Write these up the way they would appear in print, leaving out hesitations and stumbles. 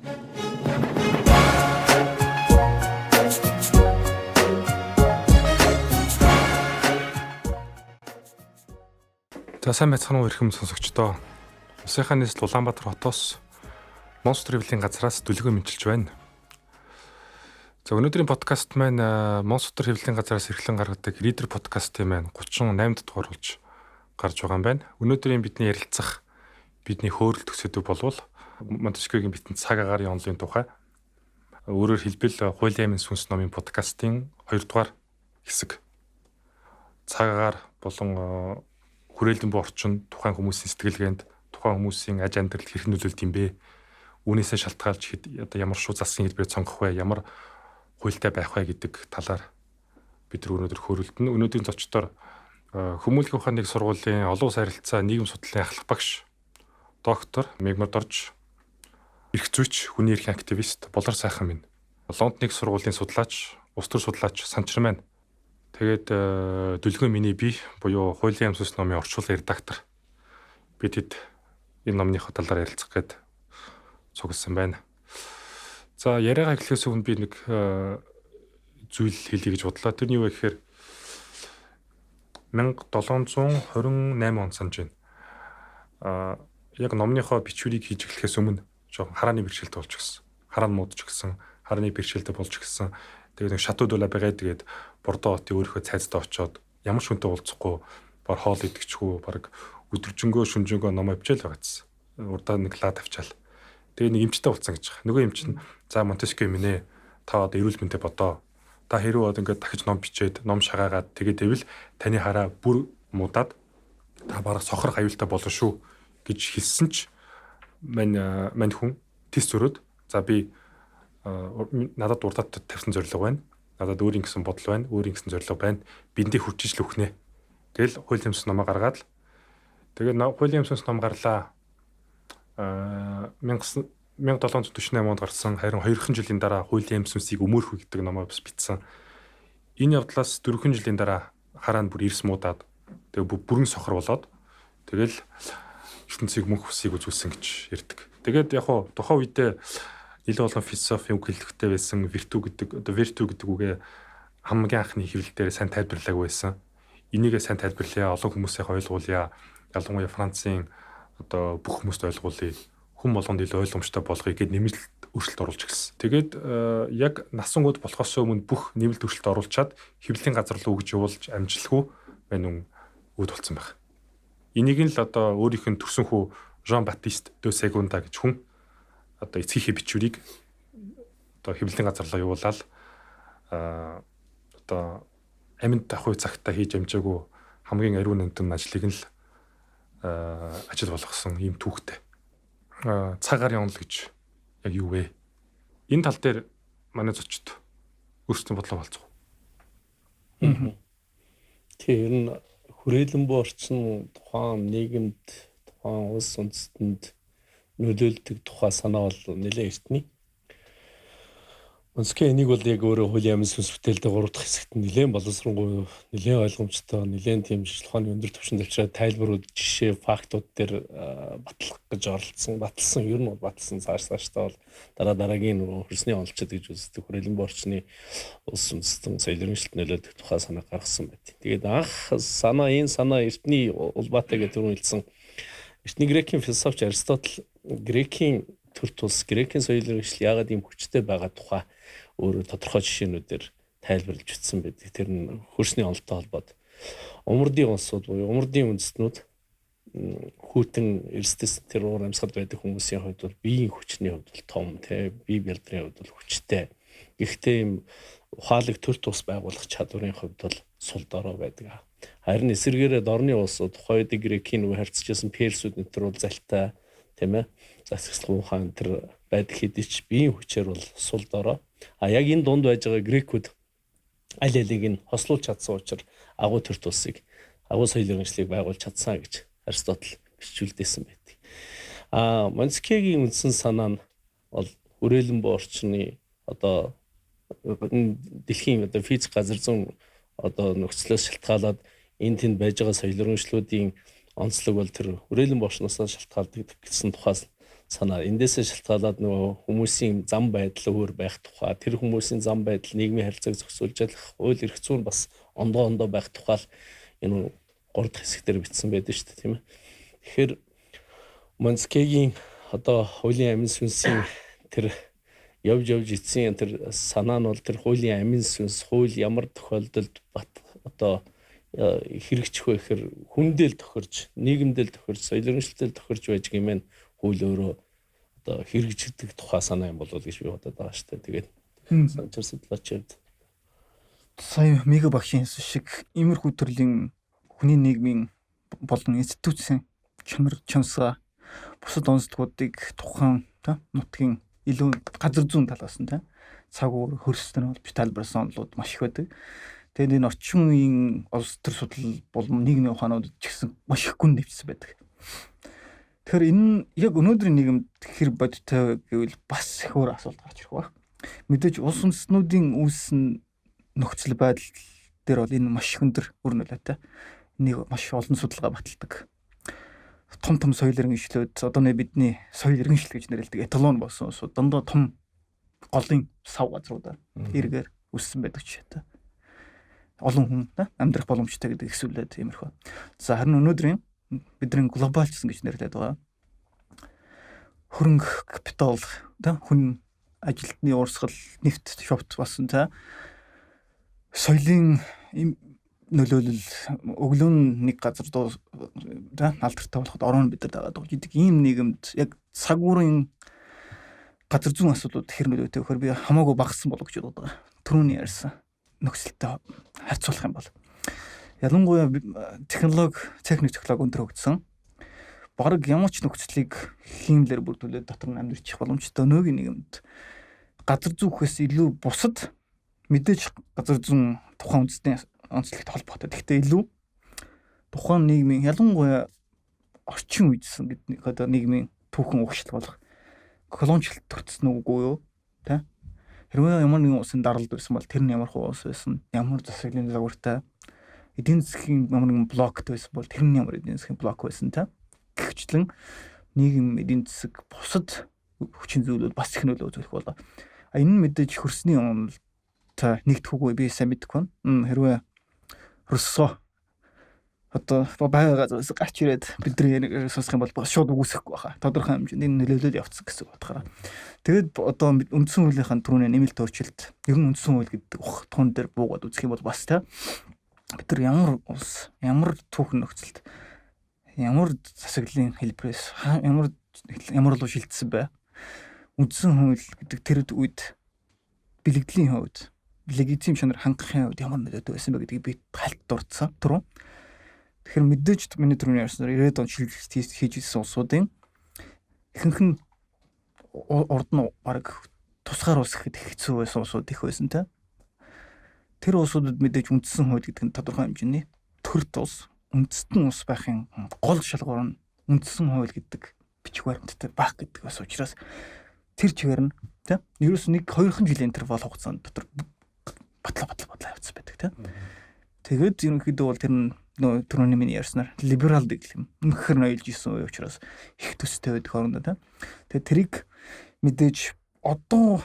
За, сайн байцгаана уу, эрхэм сонсогчдоо. Улсынхаа нийслэл Улаанбаатар хотоос Monster Travel-ийн газраас дүлгөө мэдчилж байна. За, өнөөдрийн подкаст маань Monster хэвлэлийн газраас эрхлэн гаргадаг Reader подкастын маань 38 дугаар болж гарч байгаа юм байна. Өнөөдрийн бидний ярилцах, бидний хөөрөлдөх сэдэв болвол Монтескьегийн бичсэн Цаг агаарын онолын тухай. Өөрөөр хэлбэл, Хуулийн аймын сүнс номын подкастын 2 дугаар хэсэг. Цаг агаар болон хүрээлэн буй орчин тухайн хүмүүсийн сэтгэлгээнд, тухайн хүмүүсийн аж амьдралд хэрхэн нөлөөлдөг юм бэ? Үүнээсээ шалтгаалж хэд одоо ямар шуу засгийн хэлбэрээр сонгох вэ? Ямар хуультай байх вэ гэдэг талаар бид нар өнөөдөр хөрөлдөнө. Өнөөдрийн зочдоор Хүмүүлгийн ухааны нэг сургуулийн олон улс харилцаа нийгэм судлалын ахлах багш, доктор Мегмар Дорж, эрх зүйч, хүний эрхийн активист Болор сайхан минь. Лондоныг сургуулийн судлаач, улс төр судлаач Санчир маань. Тэгээд дүлгөө миний бие буюу Хуулийн ам сүнс номын орчуулгын редактор. Бид хэд энэ номныхоо талаар ярилцах гээд цугласан байна. За, яриагаа эхлэхээс өмнө би нэг зүйл хэлье гэж бодлоо. Тэр нь юу вэ гэхээр 1728 он санаж байна. Яг номныхоо бичвэрийг хийж эхлэхээс өмнө жоохон харааны бэрхшээлтэй болж гисэн. Хараа нь муудаж гисэн, харааны бэрхшээлтэй болж гисэн. Тэгээд нэг Шатуу де ла Бегад тэгээд Бордо хотын өөрийнхөө цайздаа очиод ямар ч хүнтэй уулзахгүй, баг хоол идэгчгүй, баг өдөржингөө шүнжэнгөө ном авчаал байгаадсэн. Урдаа нэг лаа тавьчаал. Тэгээ нэг эмчтэй уулзсан гэж байгаа. Нөгөө эмч нь: "За, Монтескье минь ээ, та одоо эрүүл мэндэ бодоо. Та хэрвээ одоо ингээд дахиж ном бичээд, ном шагаагаад тэгээд байвал таны хараа бүр муудаад та бараг сохрох аюултай болно шүү" гэж хэлсэн ч мань хүн тис зөрөөд, "За, би надад урдаад тавьсан зорилго байна. Надад өөрийн гэсэн бодол байна, өөрийн гэсэн зорилго байна. Биндээ хүрчиж л өгнө" Тэгэл Хуулийн сүнс номоо гаргаад л тэгээд Хуулийн сүнс ном гарлаа. 1748 онд гарсан, харин 2 жилийн дараа Хуулийн сүнсийг өмөөрөх гэдэг номоо бас бичсэн. Энэ явдлаас 4 жилийн дараа хараа нь бүр эрс муудаад, тэгээ бүрэн сохор болоод, тэгэл ертөнцийг мөнх хүсийг үзүүлсэн гэж ярьдаг. Тэгээд яг хуу тухайн үедээ нэлээд олон философийн үг хэллэгтэй байсан, vertu гэдэг, одоо vertu гэдэг үгээ хамгийн анхны хэвлэл дээр сайн тайлбарлаагүй байсан. Энийгээ сайн тайлбарлая, олон хүмүүсээ ойлгуулъя. Ялангуяа Францын одоо бүх хүмүүст ойлгуулъя, хүн болгонд илүү ойлгомжтой болгоё гэд нэмэлт өөрчлөлт оруулж эхэлсэн. Тэгээд яг насан уд болохоос өмнө бүх нэмэлт өөрчлөлт оруулчаад хэвлэлийн газар руу өгж явуулж амжилтгүй мань үн үүд болсон байх. Энийг нь л одоо өөрийнх нь төрсөн хүү Жан Батист де Сегунда гэж хүн одоо эцгийнхээ бичвэрийг одоо хэвлэлийн газар руу явуулаад, одоо амьд давхуй цагтаа хийж амжаагүй хамгийн ариун нандин ажлыг нь л ажил болгосон ийм түүхтэй. Цаг агаарын онол гэж яг юу вэ? Энэ тал дээр манай зочд өөрсдийн бодлоо болцгоо. Тийм, ер нь хүрээлэн буй орчин тухайн нийгэмд, тухайн улс үндэстэнд нөлөөлдөг тухай санаа бол нэлээд эртний. Монтескье энийг бол яг өөрөө Хуулийн амин сүнс бүтээлдээ 3 дахь хэсэгт нэлээд боловсронгуй, нэлээд ойлгомжтой, нэлээд тийм шинжлэх ухааны өндөр түвшинд авчираад тайлбарууд, жишээ, фактууд дээр батлах гэж оролцсон, баталсан, ер нь бол баталсан. Цааш цаашдаа бол дараа дараагийн нөгөө хөрсний онолчид гэж үздэг хүрээлэн буй орчны улс үндэстэн соёл иргэншилт нөлөөлөх тухай санаа гаргасан байт. Тэгээд анх санаа, энэ санаа эртний улбаатай гэж түрүүн хэлсэн эртний грекийн философч Аристотл грекийн төр тус, грекийн соёл иргэншил яагаад ийм хүчтэй байгаа тухай өөрөө тодорхой жишээнүүдээр тайлбарлаж бичсэн байдаг. Тэр нь хөрсний онолтой холбоод умардын улсууд буюу умардын үндэстнүүд, хүйтэн эрсдэс тэр уур амьсгалд байдаг хүмүүсийн хувьд бол биеийн хүчний хувьд бол том, тэ, бие бялдрын хувьд бол хүчтэй. Гэхдээ ийм ухаалаг төр тус байгуулах чадварын хувьд бол сул дорой байдаг. Харин эсвэргээрээ дорны улсууд, тухайн үед грекийн нөгөө харьцаж байсан персүүд энэ төр бол залтай, тийм ээ, засаглах ухаан тэр байдаг хэдий ч биеийн хүчээр бол сул дорой. А яг энэ дунд байж байгаа грекүүд аль алийг нь хослуулж чадсан учраас агуу төр тусыг, агуу соёл иргэншлийг байгуулж чадсан гэж Аристотл бичүүлдээсэн байдаг. А Монтескьегийн үндсэн санаа нь бол хүрээлэн буй орчны одоо дэлхийн одоо физик газар зүйн одоо нөхцлөөс шалтгаалаад энэ тэнд байж байгаа соёл иргэншлүүдийн онцлог бол тэр хүрээлэн буй орчноос шалтгаалдаг гэсэн тухай санаа. Эндээсээ шалтгаалаад нөгөө хүмүүсийн зам байдал өөр байх тухай, тэр хүмүүсийн зам байдал нийгмийн харилцааг зохицуулж ялах хууль эрх зүйн бас ондоо ондоо байх тухай энэ 3 дахь хэсэг дээр бичсэн байдаг шүү дээ, тийм ээ. Тэгэхээр Монскегийн одоо хуулийн амин сүнсийн тэр явж явж эцсийн тэр санаа нь бол тэр хуулийн амин сүнс, хууль ямар тохиолдолд бат одоо хэрэгжих вэ гэхээр хүндэл тохирж, нийгэмдэл тохирж, соёл иргэншилтэл тохирж байж гэмээр хууль өөрөө одоо хэрэгжигдэх тухай санаа юм болов уу гэж би бодод байгаа шүү дээ. Тэгээд санчир судлаач хувьд сая Мига багшийн хэлсэн шиг иймэрхүү төрлийн хүний нийгмийн болон институцийн чанар чансаа бусад онцлогуудыг тухайн нутгийн илүү газар зүүн талаас нь цаг үе хөрсөн нь бол би тайлбарласан онолууд маш их байдаг. Тэгээд энэ орчин үеийн улс төр судлал болон нийгмийн ухаанууд ч гэсэн маш их гүн нэвчсэн байдаг. Тэгэхээр энэ яг өнөөдрийн нийгэмд хэр бодиттой гэвэл бас их өөр асуулт гарч ирэх байх. Мэдээж улс үндэстнүүдийн үүссэн нөхцөл байдал дээр бол энэ маш их өндөр үр нөлөөтэй. Энийг маш олон судалгаа баталдаг. Том том соёл иргэншлүүд одоо нэ бидний соёл иргэншил гэж нэрлэдэг эталон болсон улсууд дандаа том голын сав газруудаар эргээр өссөн байдаг жишээтэй. Олон хүн амьдрах боломжтой гэдэг ихсүүлээд иймэрхүү. За харин өнөөдрийн бидний глобалчсан гэж нэрлэдэг байгаа. Хөрөнгө капитал хүн ажилтны урсгал нефт шовт болсон та соёлын нөлөөлөл өглөө нь нэг газар дуу алдартай болоход орон бид нар дагаад байгаа гэдэг ийм нийгэмд яг цаг үеийн газар зүүн асуудлууд хэр нөлөөтэй вөхөр би хамаагүй багассан болов гэж бодод байгаа. Түрүүний ярьсан нөхцөлтэй харьцуулах юм бол ялангуяа технологи, техник технологи өндөр хөгжсөн. Бараг ямар ч нөхцөлийг хиймлэр бүрдүүлээд дотор нь амьдарчих боломжтой өнөөгийн нийгэмд газар зүүхээс илүү бусад мэдээж газар зүүн тухайн үндэсний онцлогтой холбоотой. Гэхдээ илүү тухайн нийгмийн ялангуяа орчин үйдсэн гэдэг одоо нийгмийн түүхэн угшил болох колоничлалт төрсөн үгүй юу? Тэ? Хэрвээ ямар нэгэн улсын даралт байсан бол тэр нь ямар хуу улс байсан, ямар засаглалын загвартай, эдийн засгийн ямар нэгэн блокт байсан бол тэр нь ямар эдийн засгийн блок байсан тэ? Гэвчлэн нийгэм эдийн засаг бусад хүчин зүйлүүд бас их нөлөө үзүүлэх болоо. А энэ нь мэдээж хөрсний онолтой нэгдэхүүгүй би сайн мэдэхгүй байна. Хэрвээ Руссо одоо байгаа газраас гарч ирээд бидний сонсох юм бол бас шууд үгүйсэхгүй баха. Тодорхой хэмжээнд энэ нөлөөлөл явцсан гэсэн утгаараа. Тэгээд одоо үндсэн хуулийнхаа түрүүний нэмэлт өөрчлөлт, ер нь үндсэн хууль гэдэг ух туун дээр буугаад үзэх юм бол бас тэ бид нар ямар улс, ямар түүхэн нөхцөлд, ямар засаглалын хэлбэрээс ямар ямар руу шилжсэн бэ? Үндсэн хууль гэдэг тэр үед бэлгэдлийн хувьд, легитим чанар хангахын хувьд ямар нөлөөтэй байсан бэ гэдгийг би хальт дурдсан түрүү. Тэгэхээр мэдээж миний түрүүний ярьснаар 90-ад он шилжилт хийж ирсэн улсуудын ихэнх нь урд нь баг тусгаар улс гэхэд хэцүү байсан улсууд их байсан те. Тэр улсуудад мэдээж үндсэн хууль гэдэг нь тодорхой хэмжээний төрт улс, үндэстэн улс байхын гол шалгуур нь үндсэн хууль гэдэг бичиг баримттай байх гэдэг бас учраас тэр чигээр нь те. Ерөөс нэг 2хан жилийн интервал хугацаанд дотор батлаа батлаа батлаа явцсан байдаг те. Тэгээд ерөнхийдөө бол тэр нь нөө түрүүний миний ярьснаар либерал дэглэм юм. Үнэхээр ноёлж исэн үе учраас их төстэй байдаг хоорондоо те. Тэгээд тэрийг мэдээж одоо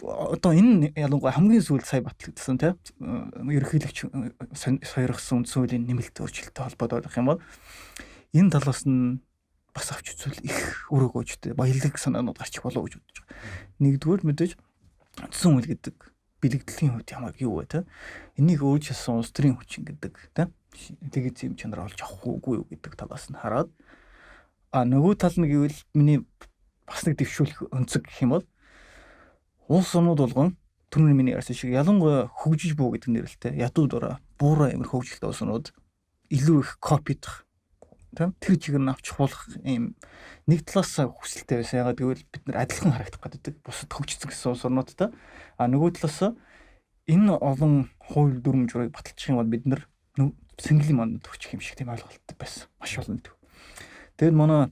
энэ ялангуяа хамгийн сүүлд сая батлагдсан те. Ерөнхийлөгч сойрхсон үндсэн хуулийн нэмэлт өөрчлөлттэй холбоотой байх юм бол энэ талаас нь бас авч үзвэл их үр өгөөжтэй баялаг санаанууд гарчих болов уу гэж бодож байгаа. Нэгдүгээр мэдээж үндсэн хууль гэдэг бэлгэдлийн хувьд ямар юу вэ те? Энийг өөрчилсөн улс төрийн хүчин гэдэг те? Легитим чанар олж авах уугүй юу гэдэг талаас нь хараад а нөгөө тал нь гэвэл миний бас нэг дэвшүүлэх өнцөг гэх юм бол улс орнууд болгон түрүүний миний ярьсан шиг ялангуяа хөгжиж буу гэдэг нэрэлтэй ядуу дураа буураа ямар хөгжилтэй улс орнууд илүү их копидох тийм тэр чигээр нь авчих болох ийм нэг талаас хүсэлтэй байсан. Ягаад гэвэл бид нар адилхан харагдах гэдэг бусад хөгжсөн гэсэн улс орнуудтай. А нөгөө талаас энэ олон хууль дүрм журмыг баталчих юм бол бид нар сэнгэлийн мандат өгчих юм шиг тийм ойлголттой байсан. Маш олон төв. Тэгэд манай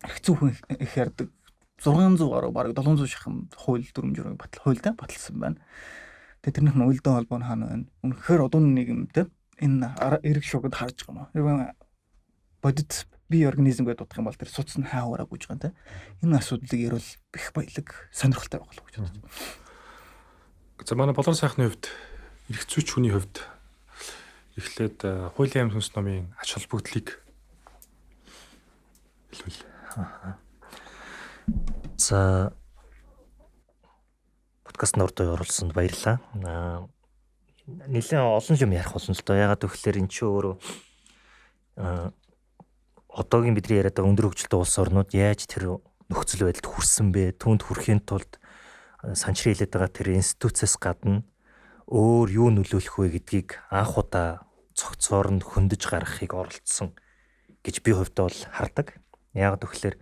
их зүүхэн их ярьдаг 600 гаруй бараг 700 шахам хууль дүрм журмыг батал хуультай баталсан байна. Тэгээ тэрнийх нь уялдаа холбоо нь хаана байна? Үнэхээр одоо нийгэмтэй энэ эрэг шугад харж байгаа юм. Бодит Бие организм гэдээ дуудах юм бол тэр судас нь хаа хуураа гүйж байгаа юм те. Энэ асуудлыг ярил их баялаг сонирхолтой байгаа л гэж бодож байна. За манай болон сайхны хувьд эрх зүйч хүний хувьд эхлээд хуулийн амь хүнс номын ач холбогдлыг хэлвэл. За подкаст нурдыг оруулсанд баярлалаа. Нэлээд олон юм ярих болно л доо. Ягаад гэвэл эн чинь өөрөө одоогийн бидний яриад байгаа өндөр хөгжилтэй улс орнууд яаж тэр нөхцөл байдалд хүрсэн бэ? Түүнд хүрэхийн тулд санчрын хэлээд байгаа тэр институцээс гадна өөр юу нөлөөлөх вэ гэдгийг анх удаа цогцоор нь хөндөж гаргахыг оролдсон гэж би хувьдаа бол хардаг. Яг тэгэхээр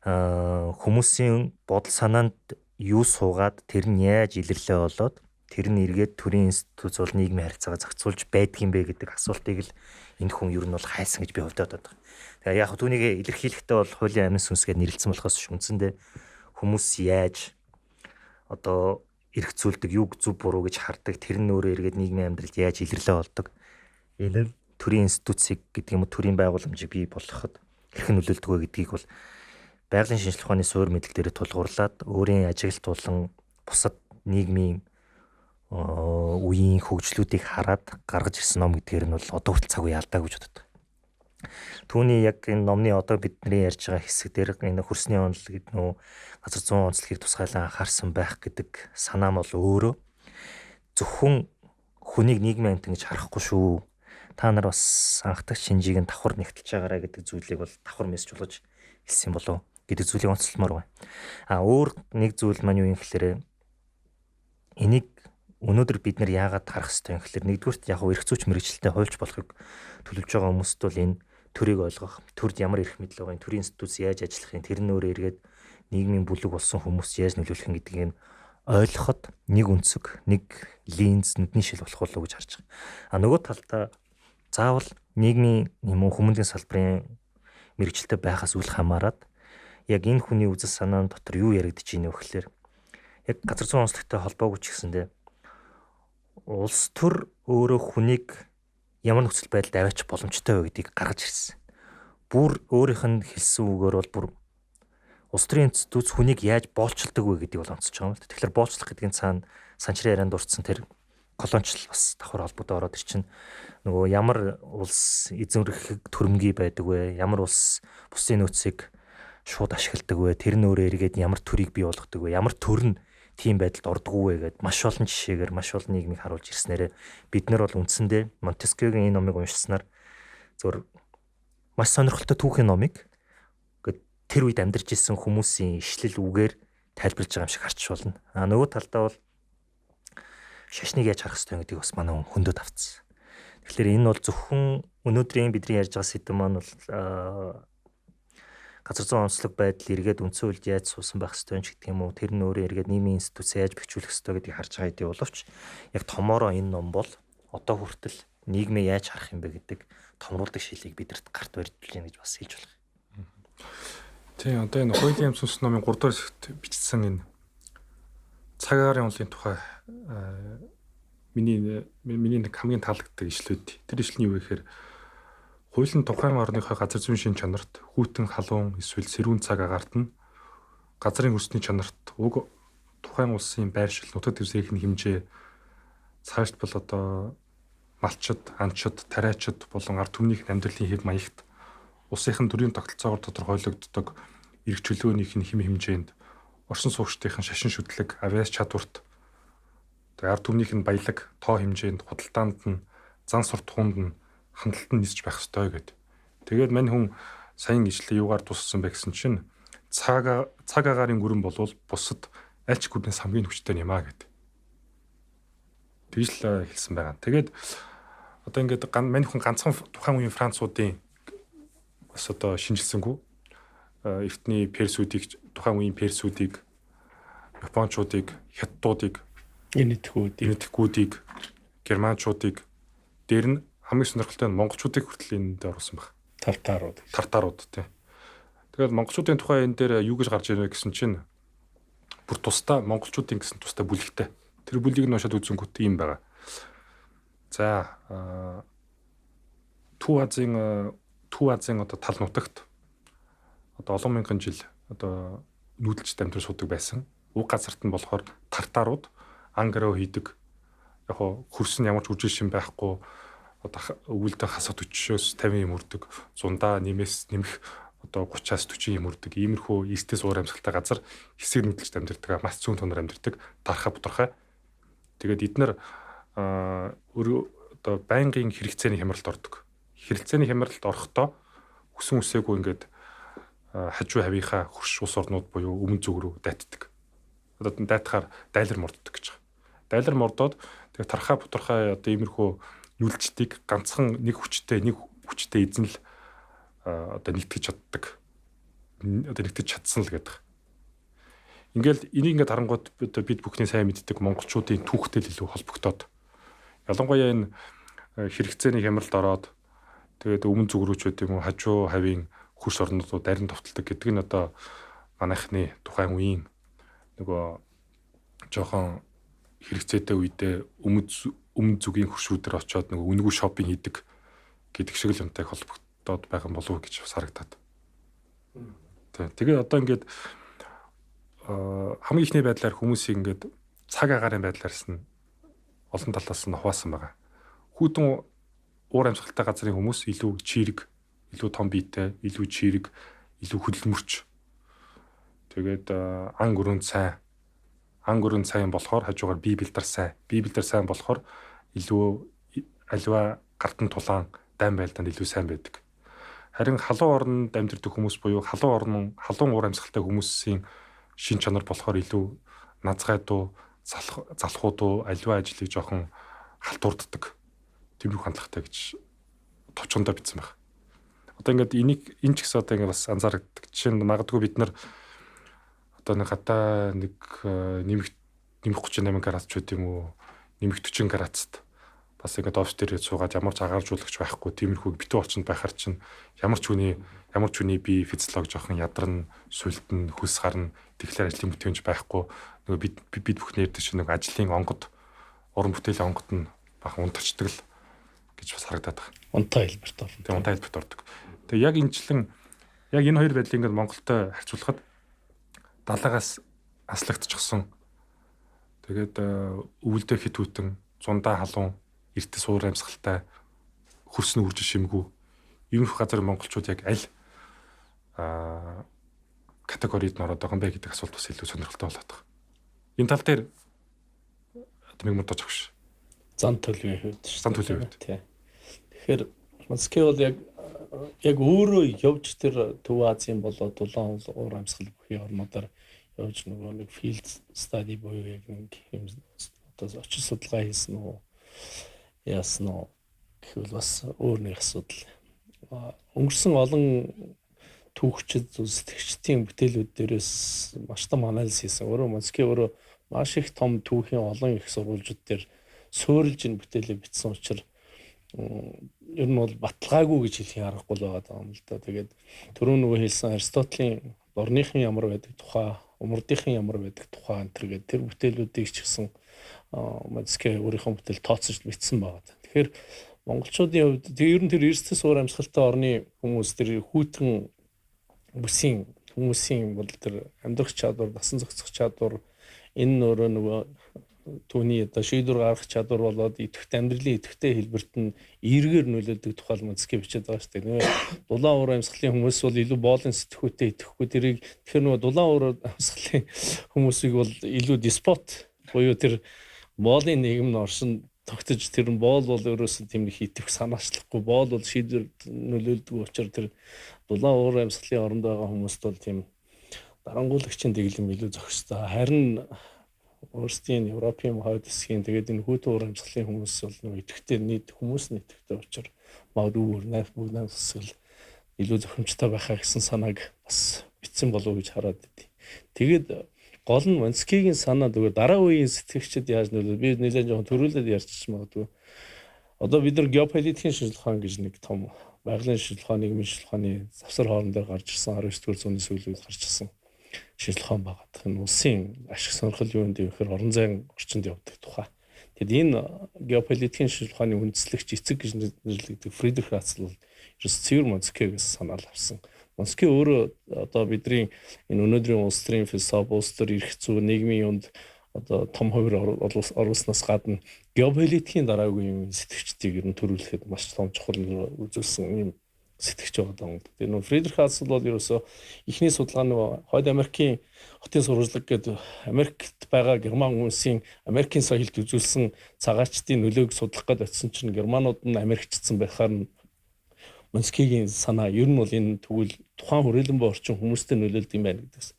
хүмүүсийн бодол санаанд юу суугаад тэр нь яаж илэрлээ болоод тэр нь эргээд төрийн институц бол нийгмийн харилцаагаа зохицуулж байдгийм бэ гэдэг асуултыг л энэ хүн ер нь бол хайсан гэж би хувьдаа боддог. Тэгээ яг түүнийг илэрхийлэхдээ бол хуулийн амин сүнс гэж нэрлэлсэн болохоос ш үндсэндээ хүмүүс яаж одоо эргцүүлдэг, юг зөв буруу гэж хардаг, тэр нь өөрөө эргээд нийгмийн амьдралд яаж илэрлээ болдог. Энэ нь төрийн институцийг гэдэг юм уу, төрийн байгууламжийг бий болгоход хэрхэн нөлөөлдөг вэ гэдгийг бол байгалийн шинжлэх ухааны суурь мэдэл дээр тулгуурлаад өөрийн ажиглалт болон бусад нийгмийн үеийн хөгжлүүдийг хараад гаргаж ирсэн ном гэдгээр нь бол одоо хүртэл цаг үе алдаагүй гэж боддог. Түүний яг энэ номны одоо бидний ярьж байгаа хэсэг дээр энэ хөрсний онол гэдэг нөө газар зүүн онцлогийг тусгайлан анхаарсан байх гэдэг санаа нь бол өөрөө зөвхөн хүнийг нийгмийн амьтан гэж харахгүй шүү. Та нар бас анхдагч шинжийг нь давхар нэгтэлж байгаарай гэдэг зүйлийг бол давхар мессеж болгож хэлсэн болов гэдэг зүйлийг онцлмоор байна. А өөр нэг зүйл маань юу юм гэхээр энийг өнөөдөр бид нар яагаад харах ёстой юм гэхээр нэгдүгüрт яг эрх зүйч мэрэгчлэлтэй хуульч болохыг төлөвлөж байгаа хүмүүст бол энэ төрийг ойлгох, төрд ямар эрх мэдэл байгаа юм, төрийн институц яаж ажиллах юм, тэр нь өөрөө эргээд нийгмийн бүлэг болсон хүмүүс яаж нөлөөлөх юм гэдгийг нь ойлгоход нэг өнцөг, нэг линз, нүдний шил болох болов уу гэж харж байгаа. А нөгөө талдаа заавал нийгмийн юм уу хүмүүнлэгийн салбарын мэрэгчлэлтэй байхаас үл хамааран яг энэ хүний үзэл санаан дотор юу яригдж байна вэ гэхээр яг газар зүйн онцлогтой холбоогүй ч гэсэндээ улс төр өөрөө хүнийг ямар нөхцөл байдалд аваачих боломжтой вэ гэдгийг гаргаж ирсэн. Бүр өөрийнх нь хэлсэн үгээр бол бүр улс төрийн институц хүнийг яаж боолчилдог вэ гэдгийг бол онцолж байгаа юм л. Тэгэхээр боолчлох гэдгийн цаана санчрын ярианд дурдсан тэр колоничл бас давхар холбогдоо ороод ирчин. Нөгөө ямар улс эзэмрэх төрөмгий байдаг вэ? Ямар улс бусын нөөцийг шууд ашигладаг вэ? Тэр нь өөрөө эргээд ямар төрийг бий болгодог вэ? Ямар төр нь тийм байдалд ордгоо вэ гэд маш олон жишээгээр маш олон нийгмийг харуулж ирснээрээ бид нар бол үндсэндээ Монтескьегийн энэ номыг уншсанаар зөвхөн маш сонирхолтой түүхийн номыг гэд тэр үед амьдарч исэн хүмүүсийн ишлэл үгээр тайлбарлаж байгаа юм шиг харч болно. А нөгөө талдаа бол шашныг яаж харах ёстой гэдгийг бас манай хүн хөндөд авцсан. Тэгэхээр энэ бол зөвхөн өнөөдрийн бидний ярьж байгаа сэдэв маань бол газар зүйн онцлог байдал эргээд үндсэн хуульд яаж суусан байх ёстой юм ч гэдэг юм уу, тэр нь өөрөө эргээд нийгмийн институц яаж бэхжүүлэх ёстой гэдгийг харж байгаа гэдэг боловч яг томоороо энэ ном бол одоо хүртэл нийгмээ яаж харах юм бэ гэдэг томруулдаг шилийг бидэрт гарт барьж байна гэж бас хэлж болох юм. Тийм, одоо энэ хуулийн амь сүнс номын 3 дугаар хэсэгт бичсэн энэ цаг агаарын онолын тухай миний нэг хамгийн таалагддаг ишлүүд. Тэр ишл нь юу вэ гэхээр хууль нь тухайн орныхоо газар зүйн шин чанарт хүйтэн халуун эсвэл сэрүүн цаг агаарт нь газрын хөрсний чанарт уг тухайн улсын байршил, нутаг дэвсгэрийн хэмжээ цаашлбал одоо малчид, анчид, тариачид болон ард түмнийх амьдралын хэв маягт улсынхын төрийн тогтолцоогоор тодорхойлогддог эрх чөлөөнийх нь хэм хэмжээнд оршин суугчдын шашин шүтлэг, авиас чадварт ард түмнийх нь баялаг, тоо хэмжээнд, худалдаанд нь, зан суртахуунд нь хандлалт нь нисэж байх ёстой гэд. Тэгээд мань хүн саяын ишлээ юугаар туссан бэ гэсэн чинь цаг агаарын гүрэн болвол бусад аль ч гүрнээс хамгийн хүчтэй юм а гэд. Тэгж л хэлсэн байгаа. Тэгээд одоо ингээд мань хүн ганцхан тухайн үеийн Француудын бас одоо шинжилсэнгүй. Эртний персүүдийг, тухайн үеийн персүүдийг, японочдыг, хятадуудыг, энэтхгүүдийг, германчуудыг, дээр нь хамгийн сонирхолтой нь монголчуудыг хүртэл энэ дээр оруулсан баг. Тартарууд. Тартарууд тий. Тэгээд монголчуудын тухай энэ дээр юу гэж гарч ирвэ гэсэн чинь бүр тусдаа монголчуудын гэсэн тусдаа бүлэгтэй. Тэр бүлгийг нь уншаад үзэнгүүт ийм байгаа. За Төв Төв Азийн одоо тал нутагт одоо олон мянган жил одоо нүүдэлчд амьдрал суудаг байсан. Уг газарт нь болохоор тартарууд ангро хийдэг. Яг хоо хөрс нь ямар ч үжил шин байхгүй, одоо өвөлдөө хасах 40-оос 50 юм үрдэг, зундаа нэмээс нэмэх одоо 30-аас 40 юм үрдэг. Иймэрхүү эртэс уур амьсгалтай газар хэсэг нүүдэлчд амьдардаг, маш зүүн тоноор амьдардаг, дархаа бутархай. Тэгээд эд нар өөрөө одоо байнгын хэрэгцээний хямралд ордог. Хэрэгцээний хямралд орохдоо хүсэн үсээгүй ингээд хажуу хавийнхаа хөрш ус орнууд буюу өмнө зүг рүү дайтдаг. Одоо дайтахаар дайлар морддог гэж байгаа. Дайлар мордоод тэгээд тархаа бутархай одоо иймэрхүү нүлжтийг ганцхан нэг хүчтэй эзэн л одоо нэгтгэж чаддаг. Одоо нэгтгэж чадсан л гэдэг. Ингээл энийг ингээд харангуут бид бүхний сайн мэддэг монголчуудын түүхтэй л илүү холбогдоод, ялангуяа энэ хэрэгцээний хямралд ороод тэгээд өмнө зүг рүү ч байд юм уу хажуу хавийн хөрс орнуудууд дарин товтолдог гэдэг нь одоо манайхны тухайн үеийн нөгөө жоохон хэрэгцээтэй үедээ өмнө зүгийн хөршүүдээр очиод нөгөө үнэгүй шопинг хийдэг гэдэг шиг л юмтай холбогдоод байгаа юм болов уу гэж бас харагдаад. Тэгээ одоо ингээд хамгийн ихний байдлаар хүмүүсийг ингээд цаг агаарын байдлаарс нь олон талаас нь хуваасан байгаа. Хүйтэн уур амьсгалтай газрын хүмүүс илүү чирэг, илүү том биетэй, илүү чирэг, илүү хөдөлмөрч. Тэгээд ан өрөөнд сайн. Ан өрөөнд сайн болохоор хажуугаар бие бэлдэр сайн. Бие бэлдэр сайн болохоор илүү аливаа гардан тулаан дайн байлдаанд илүү сайн байдаг. Харин халуун оронд амьдардаг хүмүүс буюу халуун орн, халуун уур амьсгалтай хүмүүсийн шин чанар болохоор илүү назгайдуу, залхуудуу, аливаа ажлыг жоохон халтурддаг. Тиймэрхүү хандлагатай гэж товчондоо бичсэн байна. Одоо ингээд энийг энэ ч гэсэн одоо ингээд бас анзаардаг. Жишээ нь магадгүй бид нар одоо нэг гадаа нэг нэмэх 38 градус ч байд юм уу, нэмэх 40 градуст бас ингээд офис дээр суугаад ямар ч агааржуулагч байхгүй тиймэрхүү битүү орчинд байхаар чинь ямар ч хүний бие физиологи жоохон ядарна, сүлдэн, хөлс гарна. Тэгэхээр ажлын бүтээмж байхгүй. Нөгөө бид бүхний ярьдаг чинь нөгөө ажлын онгод, уран бүтээлийн онгод нь бахан унтарчдаг л гэж бас харагдаад байгаа. Унтаа хэлбэрт орно. Тэгээ унтаа хэлбэрт ордог. Тэгээ яг энэчлэн яг энэ хоёр байдлыг ингээд Монголтой харьцуулахад далаагаас аслагдчихсан. Тэгээд өвөлдөө хит хүтэн, зундаа халуун, эртэс уур амьсгалтай, хөрсөн үржил шимгүү. Иймэрхүү газар монголчууд яг аль категорид ороод байгаа юм бэ гэдэг асуулт бас илүү сонирхолтой болоод байгаа. Энэ тал дээр мэгмурдаж өгш. Зан төлөвийн хувьд. Зан төлөвийн хувьд. Тий. Тэгэхээр Москва бол яг өөрөө явж тэр Төв Азийн болоод Дулаан уур амьсгал бүхий орнуудаар явж нөгөө нэг field study буюу яг нэг юм одоо очир судалгаа хийсэн үү яасан уу гэхвэл бас өөр нэг асуудал. Өнгөрсөн олон түүхчид, сэтгэгчдийн бүтээлүүд дээрээс маш том анализ хийсэн. Өөрөө Москва өөрөө маш их том түүхийн олон их сурвалжууд дээр суурилж энэ бүтээлийг бичсэн учраас ер нь бол баталгаагүй гэж хэлхийн аргагүй л байгаа юм л да. Тэгээд түрүү нөгөө хэлсэн Аристотелийн дорныхын ямар байдаг тухай, умардынхын ямар байдаг тухай энэ төр гээд тэр бүтээлүүдийг ч гэсэн Москва өөрийнхөө бүтээл тооцож бичсэн байгаа. Тэгэхээр монголчуудын хувьд тэр ер нь тэр эрсдэс уур амьсгалтай орны хүмүүс тэр хүйтэн бүсийн хүмүүсийн бол тэр амьдрах чадвар, дасан зохицох чадвар, энэ нь өөрөө нөгөө түүний одоо шийдвэр гаргах чадвар болоод идэвхтэй амьдралын идэвхтэй хэлбэрт нь эргээр нөлөөлдөг тухай Москва бичээд байгаа шүү дээ. Нөгөө дулаан уур амьсгалын хүмүүс бол илүү боолын сэтгхүүтэй идэвхгүй тэрийг тэгэхээр нөгөө дулаан уур амьсгалын хүмүүсийг бол илүү деспот буюу тэр боолын нийгэм нь оршин тогтож тэр нь боол бол өөрөөсөө тийм нэг идэвх санаачлахгүй боол бол шийдвэр нөлөөлдөг учраас тэр дулаан уур амьсгалын оронд байгаа хүмүүст бол тийм дарангуулагчийн дэглэм илүү зохистой. Харин өөрсдийн Европын хойд хэсгийн тэгээд энэ хүйтэн уур амьсгалын хүмүүс бол нэг идэвхтэй нийт хүмүүс нь идэвхтэй учраас магадгүй өөр бүгд найм хэсэг илүү зохимжтой байхаа гэсэн санааг бас бичсэн болов уу гэж хараад байдیں۔ Тэгээд гол нь Монскигийн санаа зүгээр дараа үеийн сэтгэгчид яаж нөлөө би нэлээд жоохон төрүүлээд ярьчих магадгүй. Одоо бид нар геополитикийн шинжилгээ ухаан гэж нэг том байгалийн шинжилгээ ухаан, нийгмийн шинжилгээ ухааны завсар хоорон дээр гарч ирсэн 19 дугаар зууны сүүлийн үед гарч ирсэн шинжилгээ ухаан байгаа. Энэ улсын ашиг сонирхол юу юм гэхээр орон зайн орчинд явдаг тухай. Тэгэд энэ геополитикийн шинжлэх ухааны үндэслэгч эцэг гэж нэрлэгдэх Фридрих Ратцел бол ерөөс цэвэр Монтескьегээс санаал авсан. Монтескье өөрөө одоо бидний энэ өнөөдрийн улс төрийн философи, улс төр эрх зүй, нийгмийн юунд одоо том хувир оруулснаас гадна геополитикийн дараагийн юм сэтгэгчдийг ер нь төрүүлэхэд маш том чухал үзүүлсэн юм сэтгэгч байгаа юм. Тэгээ нөө Фридрих Ратцел бол ерөөсөө эхний судалгаа нөгөө Хойд Америкийн хотын сурвалжлага гэдэг Америкт байгаа герман хүмүүсийн Америкийн соёлд үзүүлсэн цагаачдын нөлөөг судлах гээд очисон чинь германууд нь Америкчдсан байхаар нь Монскигийн санаа ер нь бол энэ тэгвэл тухайн хүрээлэн буй орчин хүмүүстэй нөлөөлдөг юм байна гэдгээс.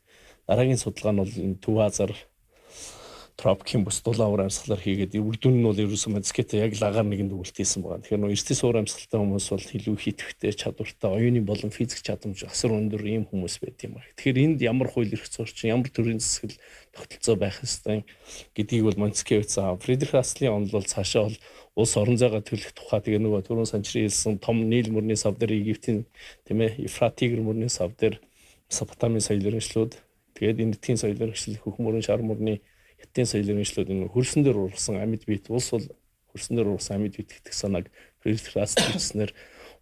Дараагийн судалгаа нь бол энэ Төв Азар тропикийн бус дулаан уур амьсгалаар хийгээд үр дүн нь бол ерөөсөө Монтескьетэй яг лагаар нэгэн дүгэлт хийсэн байгаа. Тэгэхээр нөө эртний уур амьсгалтай хүмүүс бол илүү хитвхтэй, чадвартай, оюуны болон физик чадамж асар өндөр ийм хүмүүс байт юм байна. Тэгэхээр энд ямар хууль эрх зүйн орчин, ямар төрлийн засаглал тогтолцоо байх ёстой гэдгийг бол Монтескье бичсэн. Фридрих Ратцлийн онол бол цаашаа бол улс орон зайгаа төлөх тухай тэгээ нөгөө түрүүн санчрын хэлсэн том Нил мөрний сав дээр Египтийн тийм ээ Ефрат Тигр мөрний сав дээр Месопотамийн соёл иргэншлүүд тэгээд Энэтхийн соёл иргэншил хөх мөрөн шар мөрний Хятадын соёл иргэншлүүд энэ хөрсөн дээр ургасан амьд биет улс бол хөрсөн дээр ургасан амьд биет гэдэг санааг Фридрих Ратцел бичснээр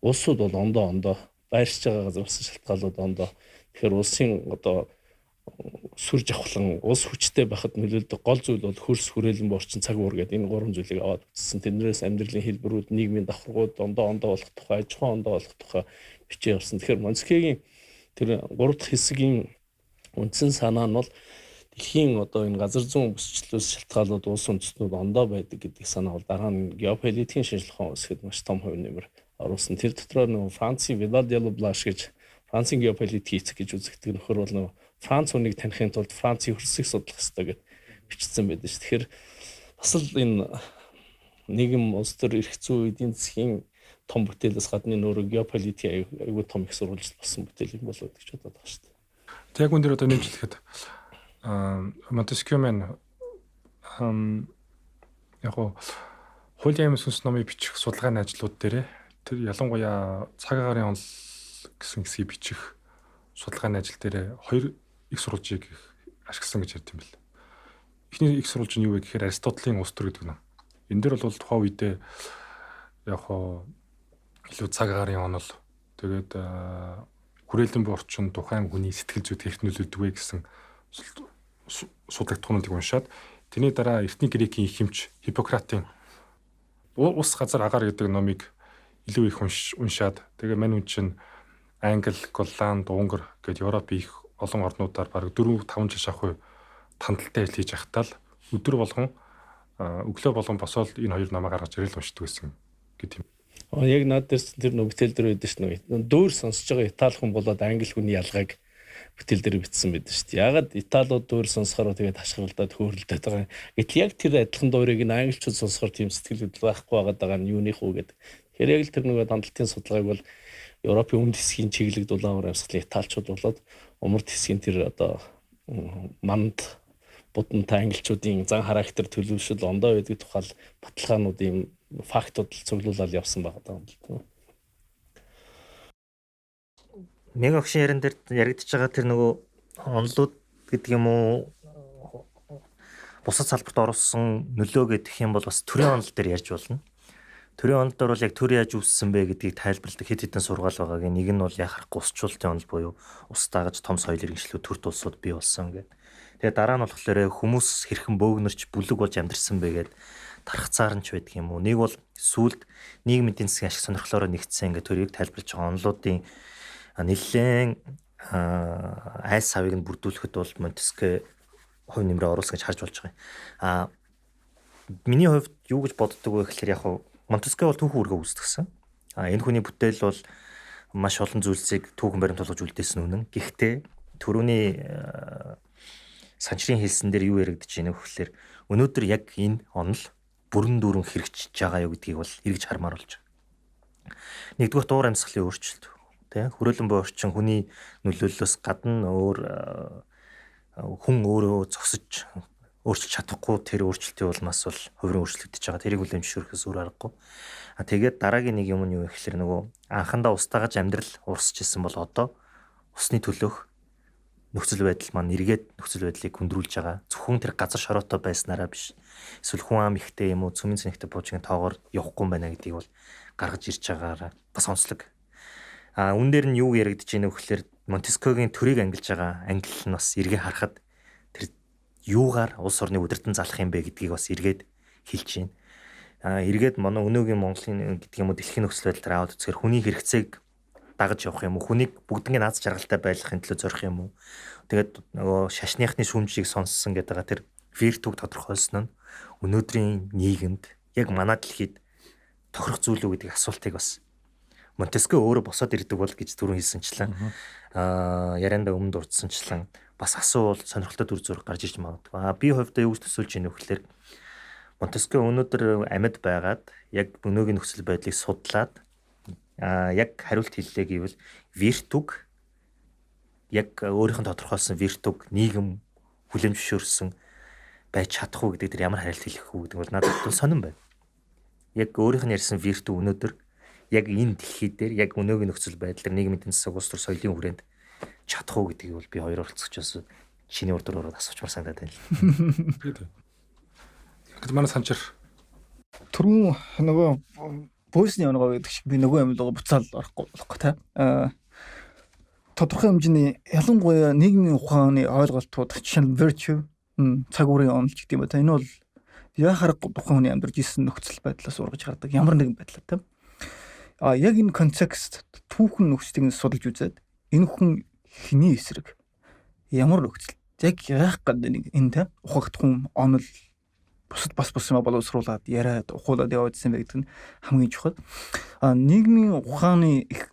улсууд бол ондоо байршиж байгаа газар шалтгаалууд ондоо. Тэгэхээр улсын одоо сүр жавхлан улс хүчтэй байхад нөлөөлдөг гол зүйл бол хөрс хүрээлэн борчин цаг уур гэдэг энэ гурван зүйлийг аваад үзсэн. Тэрнээс амьдралын хэлбэрүүд, нийгмийн давхаргууд ондоо болох тухай, аж ахуй ондоо болох тухай бичээ явсан. Тэгэхээр Монтескьегийн тэр гурав дахь хэсгийн үндсэн санаа нь бол дэлхийн одоо энэ газар зүүн бүсчлээс шалтгаалууд улс үндэстнүүд ондоо байдаг гэдэг санаа бол дараа нь геополитикийн шинжлэх ухаан үүсгэхэд маш том хувь нэмэр оруулсан. Тэр дотроо нөгөө Францын Видал де Блаш гэж Францын геополитик эцэг гэж үзэгдэх нөхөр бол нөгөө Франц хүнийг танихын тулд Францын хөрсийг судлах ёстой гэд бичсэн байдаг ш. Тэгэхээр бас л энэ нийгэм улс төр эрх зүй эдийн засгийн том бүтээлээс гадна нөөрэ геополитик айгүй том их сурвалжил болсон бүтээл юм болоо гэж бодоод байгаа шүү дээ. Тэг яг үн дээр одоо нэмж хэлэхэд Монтескье маань яг гоо хуулийн аймаг сүнс номыг бичих судалгааны ажлууд дээр тэр ялангуяа цаг агаарын онол гэсэн хэсгийг бичих судалгааны ажил дээр хоёр их сурвалжийг ашигласан гэж ярьд юм бэл. Эхний их сурвалж нь юу вэ гэхээр Аристотелийн улс төр гэдэг ном. Энэ дээр бол тухайн үедээ яг хоо илүү цаг агаарын онол тэгээд хүрээлэн буй орчин тухайн хүний сэтгэл зүйд хэрэг нөлөөлдөг вэ гэсэн судлагдахуунуудыг уншаад тэрний дараа эртний грекийн их хэмч Хиппократын ус газар агаар гэдэг номыг илүү их уншаад тэгээ мань хүн чинь Англи, Голланд, Унгар гээд Европын их олон орнуудаар бараг 4-5 жил шахуу тандалтай ажил хийж байхдаа л өдөр болгон өглөө болгон босоод энэ хоёр номоо гаргаж ирэл уншдаг байсан гэдэг юм. Яг над дээр тэр нөө бүтээл дээр байдаг шүү дээ. Дөөр сонсож байгаа итали хүн болоод англи хүний ялгааг бүтээл дээр бичсэн байдаг шүү дээ. Ягаад италиуд дөөр сонсохоор тэгээд хашгиралдаад хөөрөлдөд байгаа юм. Гэтэл яг тэр адилхан дуурийг нь англичууд сонсохоор тийм сэтгэл хөдлөл байхгүй байгаад байгаа нь юуных үү гэдэг. Тэгэхээр яг л тэр нөгөө дандалтын судалгааг бол Европын өмнөд хэсгийн чиглэг дулаан уур амьсгалын италичууд болоод умард хэсгийн тэр одоо манд будантай англичуудын зан характер төлөвшөл ондоо байдаг тухай баталгаанууд ийм фактууд цуглуулаад явсан байгаа юм л да. Нэг огшин яран дээр яригдчихэж байгаа тэр нөгөө онлууд гэдэг юм уу бусад салбарт оруулсан нөлөө гэдэг юм бол бас төрийн онол дээр ярьж болно. Төрийн онол дээр бол яг төр яаж үүссэн бэ гэдгийг тайлбарладаг хэд хэдэн сургаал байгааг нэг нь бол яхах усчуултын онол буюу ус дагаж том соёл иргэншлүүд төрт улсууд бий болсон гэдэг. Тэгээ дараа нь болохоор хүмүүс хэрхэн бөөгнөрч бүлэг болж амьдарсан бэ гэд тархацаар нь ч байдаг юм уу. Нэг бол сүүлд нийгмийн эдийн засгийн ашиг сонирхлоороо нэгдсэн ингээд төрийг тайлбарлаж байгаа онолуудын нэлээд айс савыг нь бүрдүүлэхэд бол Монтеске хувь нэмрээ оруулсан гэж харж болж байгаа юм. А миний хувьд юу гэж боддог вэ гэхээр яг Монтеске бол түүхэн үүргээ үүсгэсэн. А энэ хүний бүтээл бол маш олон зүйлсийг түүхэн баримт болгож үлдээсэн үнэн. Гэхдээ түрүүний санчрын хэлсэн дээр юу яригдж байна вэ гэхээр өнөөдөр яг энэ онол бүрэн дүүрэн хэрэгжиж байгаа юу гэдгийг бол эргэж хармаар болж байгаа. Нэгдүгээр уур амьсгалын өөрчлөлт, тий, хүрээлэн буй орчин хүний нөлөөллөөс гадна өөр хүн өөрөө зогсож өөрчилж чадахгүй тэр өөрчлөлтийн улмаас бол хувиран өөрчлөгдөж байгаа. Тэрийг хүлээн зөвшөөрөхөөс өөр аргагүй. А тэгээд дараагийн нэг юм нь юу гэхээр нөгөө анхандаа устаагаж амьдрал урсж исэн бол одоо усны төлөөх нөхцөл байдал маань эргээд нөхцөл байдлыг хүндрүүлж байгаа. Зөвхөн тэр газар шороотой байснараа биш. Эсвэл хүн ам ихтэй юм уу, цөмийн цэнэгтэй буужгийн тоогоор явахгүй юм байна гэдгийг бол гаргаж ирж байгаараа бас онцлог. А үүн дээр нь юу яригдж байна вэ гэхээр Монтескогийн төрийг ангилж байгаа ангилал нь бас эргээ харахад тэр юугаар улс орныг удирдан залах юм бэ гэдгийг бас эргээд хэлж байна. А эргээд манай өнөөгийн Монголын гэдэг юм уу, дэлхийн нөхцөл байдал дээр аваад үзэхээр хүний хэрэгцээг дагаж явах юм уу, хүнийг бүгднийг наац жаргалтай байлгахын төлөө зорих юм уу. Тэгээд нөгөө шашныхны шүүмжийг сонссон гэдэг байгаа тэр виртуг тодорхойлсон нь өнөөдрийн нийгэмд яг манай дэлхийд тохирох зүйл үү гэдэг асуултыг бас Монтескө өөрөө босоод ирдэг бол гэж түрүүн хэлсэнчлэн яриандаа өмнө дурдсанчлан бас асуувал сонирхолтой дүр зураг гарч ирж магадгүй. Би хувьдаа юу гэж төсөөлж байна вэ гэхээр Монтескө өнөөдөр амьд байгаад яг өнөөгийн нөхцөл байдлыг судлаад яг хариулт хэллээ гэвэл виртуг яг өөрийнх нь тодорхойлсон виртуг нийгэм хүлээн зөвшөөрсөн байж чадах уу гэдэг дээр ямар хариулт хэлэх үү гэдэг бол надад бол сонирн байна. Яг өөрийнх нь ярьсан виртуг өнөөдөр яг энэ дэлхий дээр яг өнөөгийн нөхцөл байдал дээр нийгмийн эдийн засаг, улс төр соёлын хүрээнд чадах уу гэдгийг бол би хоёр оролцогч бас чиний урд ороод асуучмаар санагдаад байна л. Тэгэхэд манай Санчир түрүүн нөгөө бөөсний онгоо гэдэг шиг би нөгөө юм руу буцаал орохгүй болохгүй та. Тодорхой хэмжээний ялангуяа нийгмийн ухааны ойлголтууд жишээ нь virtue, цаг үеийн онол ч гэдэг юм ба та. Энэ бол яа харахгүй тухайн хүний амьдарч исэн нөхцөл байдлаас ургаж гардаг ямар нэгэн байдлаар та. А яг энэ контекст түүхэн нөхцөлийг нь судалж үзээд энэ хүн хэний эсрэг ямар нөхцөл яг яах гэдэг нэг энэ та ухагт хүн онол бусад бас бус юм боловсруулад яриад ухуулад яваадсан байх гэдэг нь хамгийн чухал. А нийгмийн ухааны их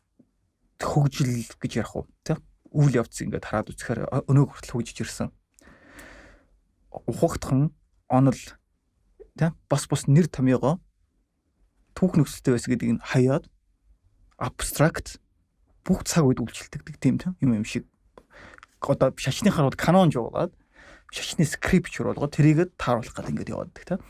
хөгжил гэж ярих уу тэ үйл явц ингээд хараад үзэхээр өнөөг хүртэл хөгжиж ирсэн. Ухагтхан онол тэ бас бус нэр томьёогоо түүх нөхцөлтэй байсан гэдгийг нь хаяад абстракт бүх цаг үед үйлчлдэг тийм юм шиг одоо шашныхаар бол канон жуулаад шашны скрипчер болгоод тэрийгэ тааруулах гэдэг ингээд яваад байдаг тийм.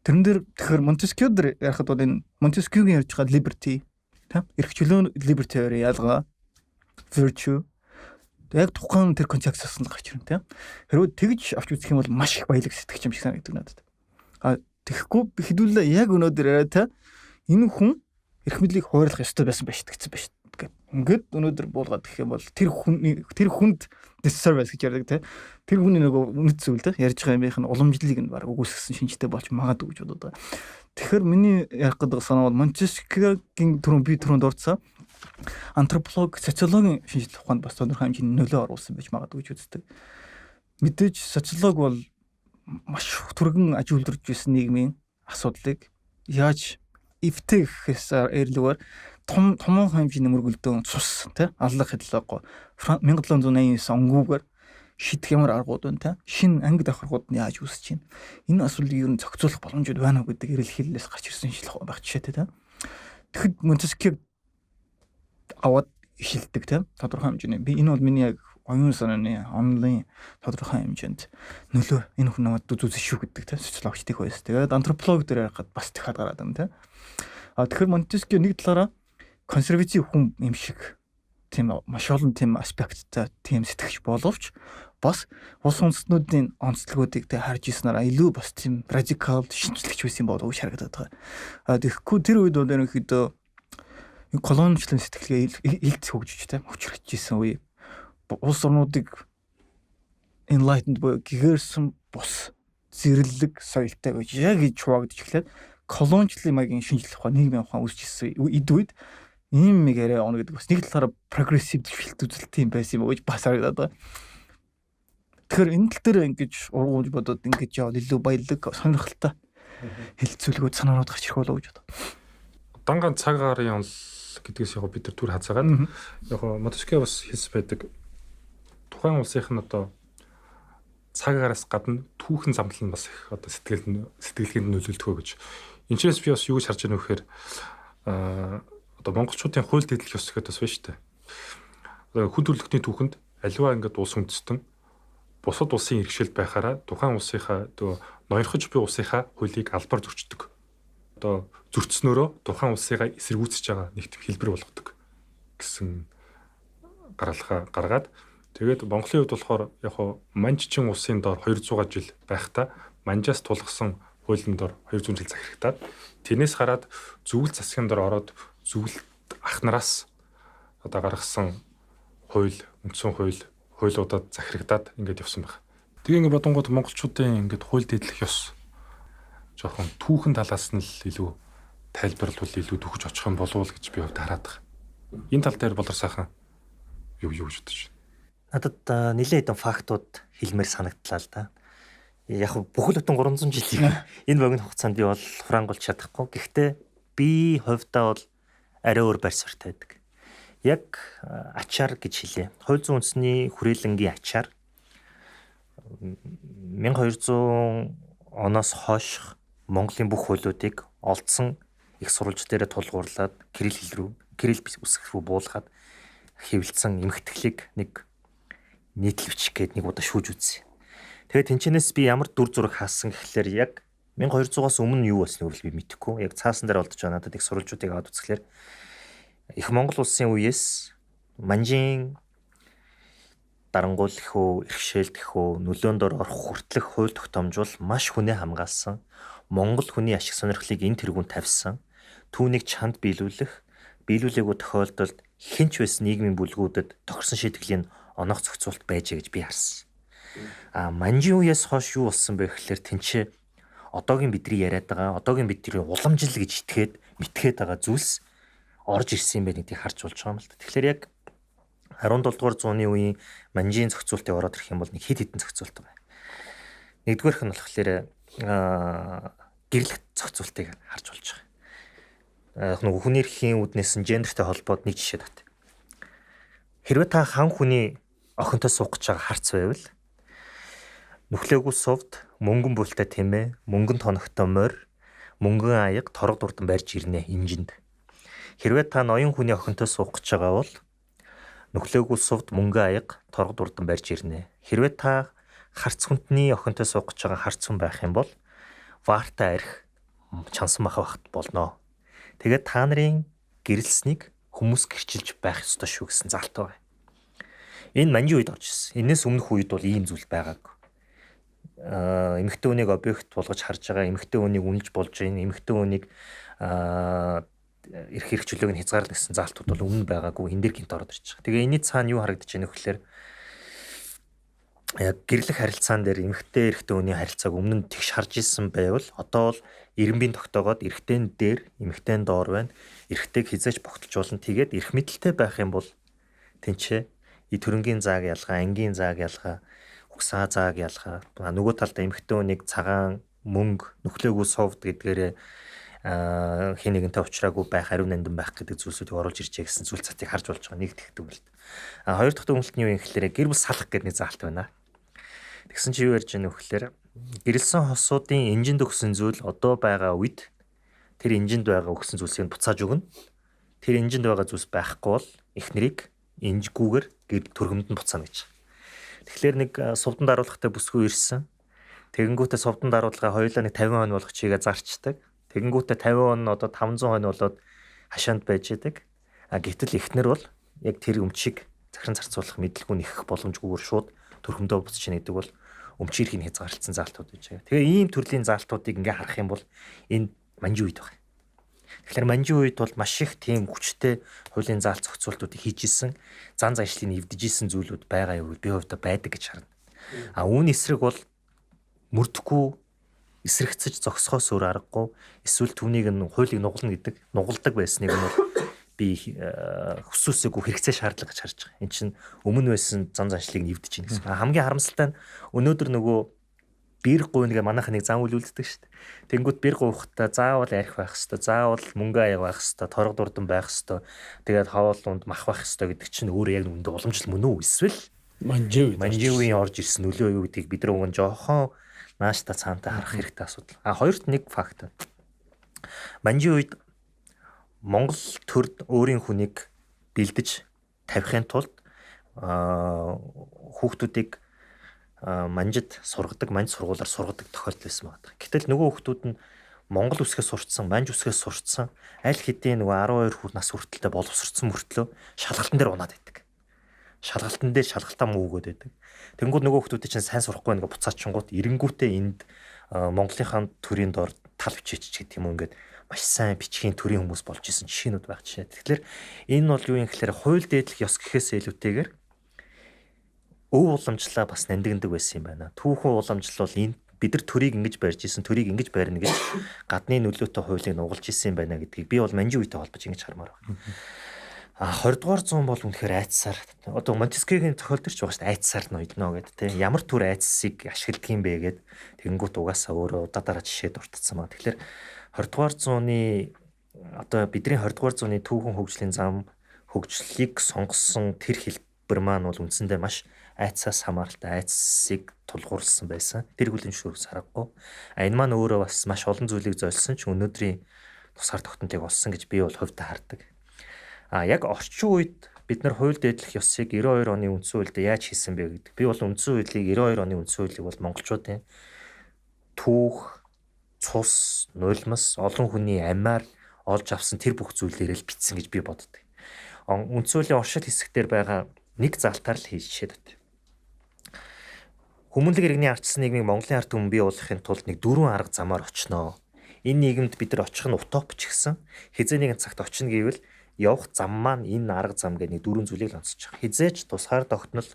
Тэрэн дээр тэгэхээр Монтескью дээр ярихад бол энэ Монтескьюгийн ярьж байгаа liberty тийм эрх чөлөө liberty хоёрын ялгаа virtue яг тухайн тэр контекстаас нь гарч ирнэ тийм. Хэрвээ тэгж авч үзэх юм бол маш их баялаг сэтгэгч юм шиг санагддаг надад. А тэгэхгүй хэдүүлээ яг өнөөдөр яриа та энэ хүн эрх мэдлийг хуваарлах ёстой байсан байж тэгсэн байж гэд. Ингээд өнөөдөр буулгаад гэх юм бол тэр хүн тэр хүнд disservice гэж ярьдаг те. Тэр хүний нөгөө үнэт зүйл те ярьж байгаа юмынх нь уламжлалыг нь баг үгүйсгэсэн шинжтэй болж магадгүй гэж бодод байгаа. Тэгэхээр миний ярих гэдэг санаа бол Монтескьюгийн түрүүн би түрүүнд дурдсан антрополог, социологийн шинжлэх ухаанд бас тодорхой хэмжээний нөлөө оруулсан байж магадгүй гэж үздэг. Мэдээж социолог бол маш түргэн аж үйлдвэрж байсан нийгмийн асуудлыг яаж эвтэй гэхээс эрлэгээр том томоохон хэмжээний мөргөлдөөн цус тий аллах хэдлээгүй 1789 онгүүгээр шийдэх ямар аргууд байна те шинэ анги давхаргууд нь яаж үүсэж байна, энэ асуудлыг ер нь зохицуулах боломжууд байна уу гэдэг эрэлхийлэлээс гарч ирсэн шинжлэх ухаан байх жишээтэй те. Тэгэхэд Монтескью аваад ишилдэг те тодорхой хэмжээний би энэ бол миний яг оюун санааны онлын тодорхой хэмжээнд нөлөө энэ хүн намайг үзүүлсэн шүү гэдэг те социологчдыг байсан. Тэгээд антрополог дээр ярихад бас дахиад гараад байна те. А тэгэхээр Монтескью нэг талаараа консерватив хүн юм шиг тийм маш олон тийм аспекттай тийм сэтгэгч боловч бас улс үндэстнүүдийн онцлогуудыг тэ харж ирснээр илүү бас тийм радикал шинжлэгч байсан болов уу гэж харагдаад байгаа. А тэгэхгүй тэр үед бол ерөнхийдөө колоничлын сэтгэлгээ илт хөгжиж тэ хүчрхэж исэн үе. Улс орнуудыг enlightened буюу гэгэрсэн бус зэрлэг соёлтой гэж яг гэж хуваагдаж эхлээд колоничлын маягийн шинжлэх ухаан, нийгмийн ухаан үүсэж ирсэн эд үед ийм нэг яриа онно гэдэг бас нэг талаараа прогрессив дэвшилт үзэлт юм байсан юм уу гэж бас харагдаад байгаа. Тэгэхээр энэ тал дээр ингэж ургуулж бодоод ингэж явал илүү баялаг сонирхолтой хэлцүүлгүүд санаанууд гарч ирэх болов уу гэж бодоо. Дангаан цаг гарын онол гэдгээс яг бид нар түр хазаагаад яг Монтескью бас хэлсэн байдаг. Тухайн улсынх нь одоо цаг араас гадна түүхэн замдал нь бас их одоо сэтгэлгээнд нөлөөлдөг гэж. Энэчнээс би бас юу гэж харж байна вэ гэхээр одоо монголчуудын хууль дэдлэх ёс гэхэд бас байна шүү дээ. Одоо хүн төрөлхтний түүхэнд аливаа ингээд улс үндэстэн бусад улсын иргэшилд байхаараа тухайн улсынхаа одоо ноёрхож буй улсынхаа хуулийг албаар зөрчдөг. Одоо зөрчснөөрөө тухайн улсыгаа эсэргүүцэж байгаа нэг тийм хэлбэр болгодог гэсэн гаргалгаа гаргаад Тэгээд Монголын хувьд болохоор яг хуу Манжчин улсын дор 200 жил байхдаа Манжаас тулгсан хуулийн дор 200 жил захирагдаад тэрнээс гараад зөвлөлт засгийн дор ороод зөвлөлт ах нараас одоо гаргасан хууль, үндсэн хууль, хуулиудад захирагдаад ингээд явсан байна. Тэгээ ингээд бодонгууд монголчуудын ингээд хууль дэдлэх ёс жоохон түүхэн талаас нь л илүү тайлбарлавал илүү төхөж очих юм болов уу гэж би хувьд хараад байгаа. Энэ тал дээр болор сайхан юу юу гэж бодож байна. Надад нэлээд хэдэн фактууд хэлмээр санагдлаа л да. Яг бүхэл бүтэн 300 жилийн энэ богино хугацаанд би бол хураангуйлж чадахгүй. Гэхдээ би хувьдаа бол арай өөр байр суурьтай байдаг. Яг ачаар гэж хэлье. Хууль зүйн үндэсний хүрээлэнгийн ачаар 1200 оноос хойш Монголын бүх хуулиудыг олдсон их сурвалж дээрээ тулгуурлаад кирилл хэл рүү, кирилл үсэг рүү буулгаад хэвлэлсэн эмхтгэлийг нэг нийтлэл бичих гээд нэг удаа шүүж үзсэн. Тэгээд тэнчэнээс би ямар дүр зураг хаасан гэхлээр яг 1200-аас өмнө юу болсныг би мэдэхгүй. Яг цаасан дээр олдож байгаа надад их сурвалжуудыг аваад үзэхлээр их Монгол улсын үеэс Манжийн дарангуул гэх үү, иргэшээлт гэх үү, нөлөөнд дор орох хүртэлх хууль тогтоомж бол маш хүнээ хамгаалсан. Монгол хүний ашиг сонирхлыг энэ тэргүүнд тавьсан. Түүнийг чанд биелүүлэх, биелүүлээгүй тохиолдолд хэн ч байсан нийгмийн бүлгүүдэд тохирсон шийтгэлийн оноох зохицуулт байжээ гэж би харсан. А Манжийн үеэс хойш юу болсон бэ гэхлээр тэнцээ одоогийн бидний яриад байгаа, одоогийн бидний уламжлал гэж итгээд мэтгээд байгаа зүйлс орж ирсэн юм байна гэдгийг харж болж байгаа юм л да. Тэгэхээр яг 17 дугаар зууны үеийн Манжийн зохицуултыг ороод ирэх юм бол нэг хэд хэдэн зохицуулт байгаа. Нэгдүгээрх нь болохоор гэрлэх зохицуултыг харж болж байгаа. Нөгөө хүний эрхийн үүднээс нь гендертэй холбоод нэг жишээ тат. Хэрвээ та хан хүний охинтой суух гэж байгаа харц байвал нүхлээгүй сувд, мөнгөн бүлтэй тэмээ, мөнгөн тоногтой морь, мөнгөн аяг торог дурдан барьж ирнэ инжинд. Хэрвээ та ноён хүний охинтой суух гэж байгаа бол нүхлээгүй сувд, мөнгөн аяг торог дурдан барьж ирнэ. Хэрвээ та харц хүнтний охинтой суух гэж байгаа харц хүн байх юм бол варта арх чансан мах багт болно. Тэгээд та нарын гэрэлснийг хүмүүс гэрчилж байх ёстой шүү гэсэн заалтай байна. Энэ Манжийн үед орж ирсэн. Энээс өмнөх үед бол ийм зүйл байгаагүй. Эмэгтэй хүнийг объект болгож харж байгаа, эмэгтэй хүнийг үнэлж болж байна, эмэгтэй хүнийг эрх эрх чөлөөг нь хязгаарлах гэсэн заалтууд бол өмнө байгаагүй. Энэ дээр гинт ороод ирж байгаа. Тэгээ энэний цаана юу харагдаж байна вэ гэхээр яг гэрлэх харилцаан дээр эмэгтэй эрэгтэй хүний харилцааг өмнө нь тэгш харж исэн байвал одоо бол эренбийн тогтоогоод эрэгтэй нь дээр, эмэгтэй нь доор байна. Эрэгтэйг хизээж богтолж болно. Тэгээд эрх мэдэлтэй байх юм бол тэнцээ и төрөнгийн зааг ялгаа, ангийн зааг ялгаа, угсаа зааг ялгаа. Нөгөө талд эмэгтэй хүнийг цагаан мөнгө, нүхлээгүй сувд гэдгээрээ хин нэгэнтэй уулзраагүй байх, ариун нандин байх гэдэг зүйлсүүдийг оруулж иржээ гэсэн зүйл цатыг харж болж байгаа нэг тэгтэг үлд. А хоёр дахь дүгнэлт нь юу юм гэхээр гэр бүл салах гэдэг нэг заалт байна. Тэгсэн чи юу ярьж байгаа нөх гэхээр гэрэлсэн хосуудын инжинд өгсөн зүйл одоо байгаа үед тэр инжинд байгаа өгсөн зүйлсийг буцааж өгнө. Тэр инжинд байгаа зүйлс байхгүй бол эхнэрийг инжгүүгээр гэр төргөмд нь буцаана гэж. Тэгэхээр нэг сувдан даруулгатай бүсгүй ирсэн. Тэгэнгүүтээ сувдан даруулгаа хоёулаа нэг 50 хонь болгох чигээ зарчдаг. Тэгэнгүүтээ 50 он одоо 500 хонь болоод хашаанд байж идэг. А гэтэл эхнэр бол яг тэр өмчийг захиран зарцуулах мэдлгүй нэхэх боломжгүйгээр шууд төрхөмдөө буцаж ийн гэдэг бол өмчийн эрхийг хязгаарлалцсан заалтууд байж байгаа. Тэгээ ийм төрлийн заалтуудыг ингээ харах юм бол энэ Манжийн үед байна. Тэгэхээр Манжийн үед бол маш их тийм хүчтэй хуулийн заалт зохицуултуудыг хийж исэн, зан заншлыг эвдэж исэн зүйлүүд байгаа юу би хувьдаа байдаг гэж харна. А үүний эсрэг бол мөрдөхгүй эсрэгцэж зогсохоос өөр аргагүй эсвэл түүнийг нь хуулийг нугална гэдэг нугалдаг байсныг нь бол би хүсүүсээгүй хэрэгцээ шаардлага гэж харж байгаа. Энд чинь өмнө байсан зан заншлыг нь эвдэж байна гэсэн. Хамгийн харамсалтай нь өнөөдөр нөгөө бэр гуйнгээ манайх нэг зан үйл үлддэг шүү дээ. Тэнгүүт бэр гуйхтаа заавал арх байх хэвээр, заавал мөнгө аяг байх хэвээр, торог дурдан байх хэвээр, тэгээд хоол унд мах байх хэвээр гэдэг чинь өөрөө яг нүндээ уламжлал мөн үү? Эсвэл Манживын орж ирсэн нөлөө юу гэдгийг бид нар уг нь жоохон наашта цаантай харах хэрэгтэй асуудал. А хоёрт нэг факт. Манжийн үед Монгол төрд өөрийн хүнийг бэлдэж тавихын тулд хүүхдүүдийг манжид сургадаг, манж сургуулаар сургадаг тохиолдол байсан байна. Гэтэл нөгөө хүүхдүүд нь Монгол үсгээс сурцсан, манж үсгээс сурцсан, аль хэдийн нөгөө 12 нас хүртэлтэй боловсрцсан мөртлөө шалгалтан дээр унаад байдаг. Шалгалтан дээр шалгалтаа муу өгөөд байдаг. Тэнгүүд нөгөө хүмүүсийн чинь сайн сурахгүй ингээ буцаачингууд эренгүүтээ энд Монголынхаа төрийн дор тал бичээч гэх юм уу ингээд маш сайн бичгийн төрийн хүмүүс болж исэн жишээнүүд байх жишээ. Тэгэхээр энэ бол юу юм гэхээр хууль дээдлэх ёс гэхээс илүүтэйгээр өв уламжлаа бас нандиндаг байсан юм байна. Түүхэн уламжлал бол энэ бид нар төрийг ингэж барьж исэн, төрийг ингэж барина гэж гадны нөлөөтэй хуулийг нугалж исэн юм байна гэдгийг би бол манжин үетэй холбож ингэж хармаар байна. А 20 дугаар зуун бол үнэхээр айцсаар одоо Монтескигийн зохиол төр ч байгаа шүү дээ, айцсаар ноёдно гэдэг тийм ямар төр айцсыг ашигладаг юм бэ гэд тэгэнгүүт угаасаа өөрөө удаадаараа жишээ дуртацсан ба. Тэгэхээр 20 дугаар зууны одоо бидний 20 дугаар зууны түүхэн хөгжлийн зам хөгжлийг сонгосон тэр хэлбэр маань бол үндсэндээ маш айцаас хамааралтай айцсыг тулгуурласан байсан. Тэр хүлэмж шүүрс харахгүй. А энэ маань өөрөө бас маш олон зүйлийг золисон ч өнөөдрийн тусгаар тогтнолыг олсон гэж би бол хувьдаа хардаг. А яг орчин үед бид нар хууль дээдлэх ёсыг 92 оны үндсэн хуульд яаж хийсэн бэ гэдэг. Би бол үндсэн хуулийг 92 оны үндсэн хуулийг бол монголчуудын түүх, цус, нулимс, олон хүний амиар олж авсан тэр бүх зүйлээрээ л бичсэн гэж би боддог. Үндсэн хуулийн оршил хэсэг дээр байгаа нэг залтаар л хийж жишээд бат. Хүмүүнлэг иргэний ардчсан нийгмийг Монголын ард түмэн бий болгохын тулд нэг дөрвөн арга замаар очноо. Энэ нийгэмд бид нар очих нь утоп ч гэсэн хэзээ нэгэн цагт очино гэвэл явах зам маань энэ арга зам гэх нэг дөрвөн зүйлийг л онцож байгаа. Хизээч тусгаар тогтнол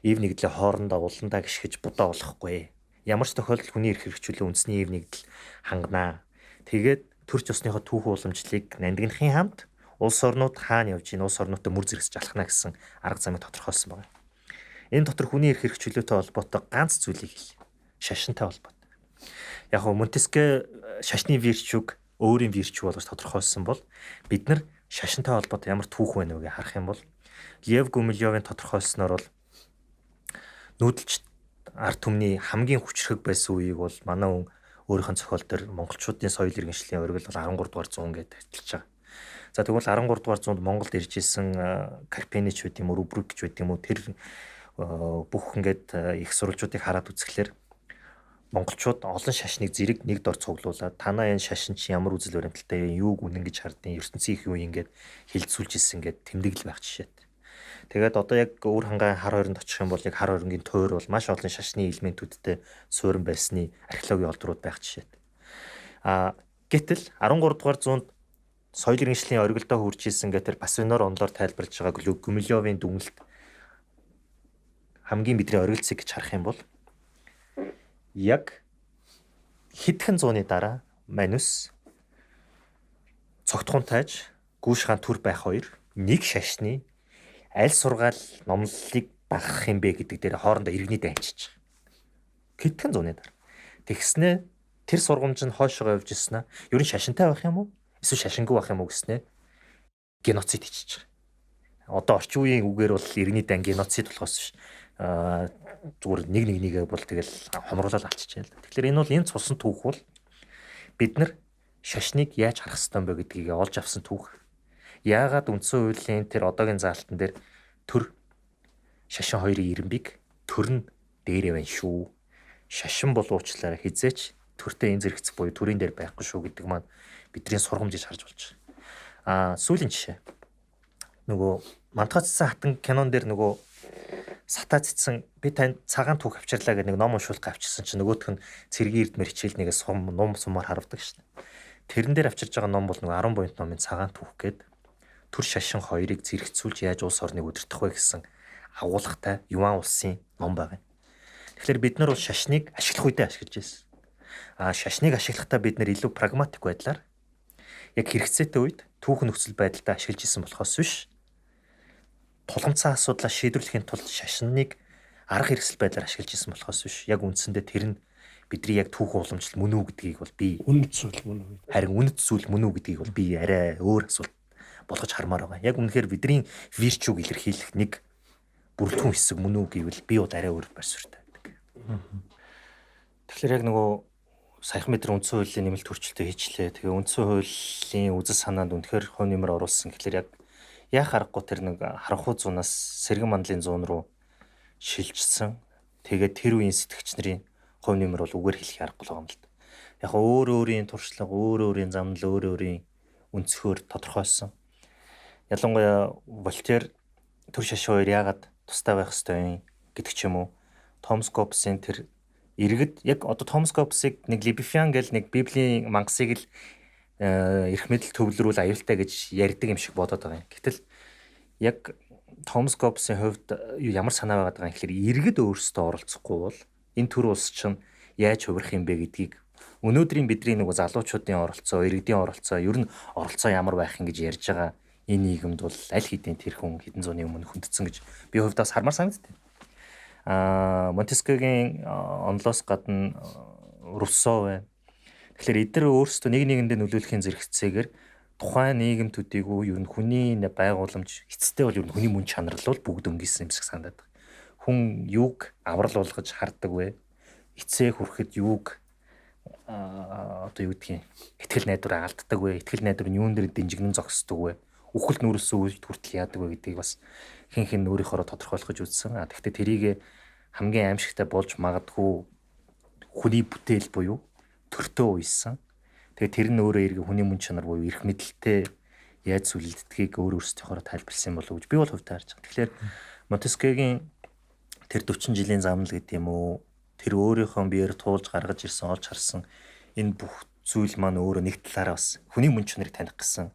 ив нэгдлээ хоорондоо уландаа гიშгэж будаа болохгүй. Ямар ч тохиолдолд хүний эрх хэрэгчлөө үндэсний ив нэгдэл ханганаа. Тэгээд төрч ёсныхоо түүхэн уламжлалыг нандинхын хамт улс орнууд хаана явж ийн улс орнуудтай мөр зэрэгсэж алхана гэсэн арга замыг тодорхойлсон байна. Энэ дотор хүний эрх хэрэгчлөөтэй холбоотой ганц зүйлийг хэл. Шашинтай холбоотой. Яг нь Монтеске шашны вирчүг өөрийн вирчүг болгож тодорхойлсон бол бид нар шашинтай холбоотой ямар түүх байна вэ гэж харах юм бол Лев Гумилёвын тодорхойлсноор бол нүүдэлч ард түмний хамгийн хүчрхэг байсан үеийг бол манай хүн өөрийнх нь зохиол дээр монголчуудын соёл иргэншлийн оргил бол 13 дугаар зуун гэж хэлж байгаа. За тэгвэл 13 дугаар зуунд Монголд ирж исэн Карпенич байт юм уу, Рубрик гэж байт юм уу тэр бүх ингээд их сурвалжуудыг хараад үзэхлээр монголчууд олон шашныг зэрэг нэг дор цуглуулад танаа энэ шашин чи ямар үзэл баримталтай юм, юуг үнэн гэж хардیں، ертөнцийн их юу ингээд хилцүүлж исэн ингээд тэмдэглэл байх жишээтэй. Тэгээд одоо яг өвөр хангаан хар хоринд очих юм бол яг хар хоронгийн тойр бол маш олон шашны элементүүдтэй суурин байсны археологийн олдрууд байх жишээтэй. А гэтэл 13 дугаар зуунд соёл иргэншлийн оргилдоо хурж исэн гэх тэр Пасвинор онлоор тайлбарлаж байгаа Гумилёвын дүгнэлт хамгийн бидний оргилцыг гэж харах юм бол яг хэдхэн зууны дараа Манус цогтхун тайж гүүш хаан төр байх хоёр нэг шашны аль сургаал номлолыг дагах юм бэ гэдэг дээр хоорондоо иргэний дайнчиж байгаа. Хэдхэн зууны дараа. Тэгснээ тэр сургамж нь хойшоо явж ирсэн аа. Ер нь шашинтай байх юм уу? Эсвэл шашингүй байх юм уу гэснээ геноцид хийчихэж байгаа. Одоо орчин үеийн үгээр бол иргэний дан геноцид болохоос биш. Зүгээр нэг нэг нэгээ бол тэгэл хомруулаад алччихээ л. Тэгэхээр энэ бол энэ цусан түүх бол бид нар шашныг яаж харах ёстой юм бэ гэдгийг олж авсан түүх. Яагаад үндсэн хуулийн тэр одоогийн заалтан дээр төр шашин хоёрын ирэмбиг төр нь дээрээ байна шүү. Шашин бол уучлаарай хизээч төртэй энэ зэрэгцэх буюу төрийн дээр байхгүй шүү гэдэг маань бидний сургамж гэж харж болж байгаа. Аа сүүлийн жишээ. Нөгөө Мантгай цэцэн хатан кинон дээр нөгөө сатаа цэцэн би танд цагаан түүх авчирлаа гэдэг нэг ном уншуулах авчирсан чинь нөгөөх нь цэргийн эрдмэр хичээл нэгээ сум ном сумаар харвдаг шин. Тэрэн дээр авчирж байгаа ном бол нөгөө 10 буянт номын цагаан түүх гээд төр шашин хоёрыг зэрэгцүүлж яаж улс орныг удирдах вэ гэсэн агуулгатай Юан улсын ном байгаа юм. Тэгэхээр бид нар бол шашныг ашиглах үедээ ашиглаж байсан. А шашныг ашиглахдаа бид нар илүү прагматик байдлаар яг хэрэгцээтэй үед түүхэн нөхцөл байдалтай ашиглаж исэн болохоос биш тулгамдсан асуудлаа шийдвэрлэхийн тулд шашныг арга хэрэгсэл байдлаар ашиглаж исэн болохоос биш яг үндсэндээ тэр нь бидний яг түүхэн уламжлал мөн үү гэдгийг бол би үнэт зүйл мөн үү? Харин үнэт зүйл мөн үү гэдгийг бол би арай өөр асуулт болгож хармаар байгаа. Яг үнэхээр бидний вирчүг илэрхийлэх нэг бүрэлдэхүүн хэсэг мөн үү гэвэл би бол арай өөр байр суурьтай байдаг. Тэгэхээр яг нөгөө саяхан метр үндсэн хуулийн нэмэлт өөрчлөлтөө хийчлээ. Тэгээ үндсэн хуулийн үзэл санаанд үнэхээр хувь нэмэр оруулсан гэхэлэр яг яах аргагүй тэр нэг харанхуй зунаас сэргэн мандлын зуун руу шилжсэн. Тэгээд тэр үеийн сэтгэгч нарын хувь нэмэр бол үгээр хэлэх аргагүй байгаа юм л да. Яг өөр өөрийн туршлага, өөр өөрийн замнал, өөр өөрийн өнцгөр тодорхойлсон. Ялангуяа Вольтер төр шашин хоёр яагаад тустай байх ёстой юм гэдэг ч юм уу. Томас Гоббсын тэр иргэд яг одоо Томас Гоббсыг нэг Либифиан гэл нэг Библийн мангасыг л эрх мэдэл төвлөрүүл аюултай гэж ярьдаг юм шиг бодоод байгаа юм. Гэтэл яг Томас Гоббсын хувьд ямар санаа байгаад байгаа юм гэхээр иргэд өөрсдөө оролцохгүй бол энэ төр улс чинь яаж хувирах юм бэ гэдгийг өнөөдрийн бидний нөгөө залуучуудын оролцоо, иргэдийн оролцоо, ер нь оролцоо ямар байх юм гэж ярьж байгаа энэ нийгэмд бол аль хэдийн тэр хүн хэдэн зууны өмнө хүндсэн гэж би хувьдаа хармаар санагддаг. Монтескиогийн онлоос гадна Руссо байна. Тэгэхээр эдгээр өөрсдөө нэг нэгэндээ нөлөөлөхийн зэрэгцээгээр тухайн нийгэм төдийгүй ер нь хүний байгууламж эцэстээ бол ер нь хүний мөн чанар л бүгд өнгөсөн юм шиг санагдаад байна. Хүн юуг аврал болгож хардаг вэ? Эцээ хүрэхэд юуг одоо юу гэдгийг итгэл найдвараа алддаг вэ? Итгэл найдвар нь юун дээр дэнжигнэн зогсдог вэ? Үхэлд нүрэлсэн үед хүртэл яадаг вэ гэдгийг бас хэн хэн өөрийнхөөрөө тодорхойлох гэж үзсэн. А тэгвэл тэрийг хамгийн аимшигтай болж магадгүй хүний бүтээл буюу төртөө уйсан. Тэгээ тэр нь өөрөө эргээ хүний мөн чанар буюу эрх мэдэлтэй яаж сүлэлддгийг өөр өөрсдийнхөөрөө тайлбарласан юм болов уу гэж би бол хувьдаа харж байгаа. Тэгэхээр Монтескиогийн тэр 40 жилийн замнал гэдэг юм уу, тэр өөрийнхөө биеэр туулж гаргаж ирсэн, олж харсан энэ бүх зүйл маань өөрөө нэг талаараа бас хүний мөн чанарыг таних гэсэн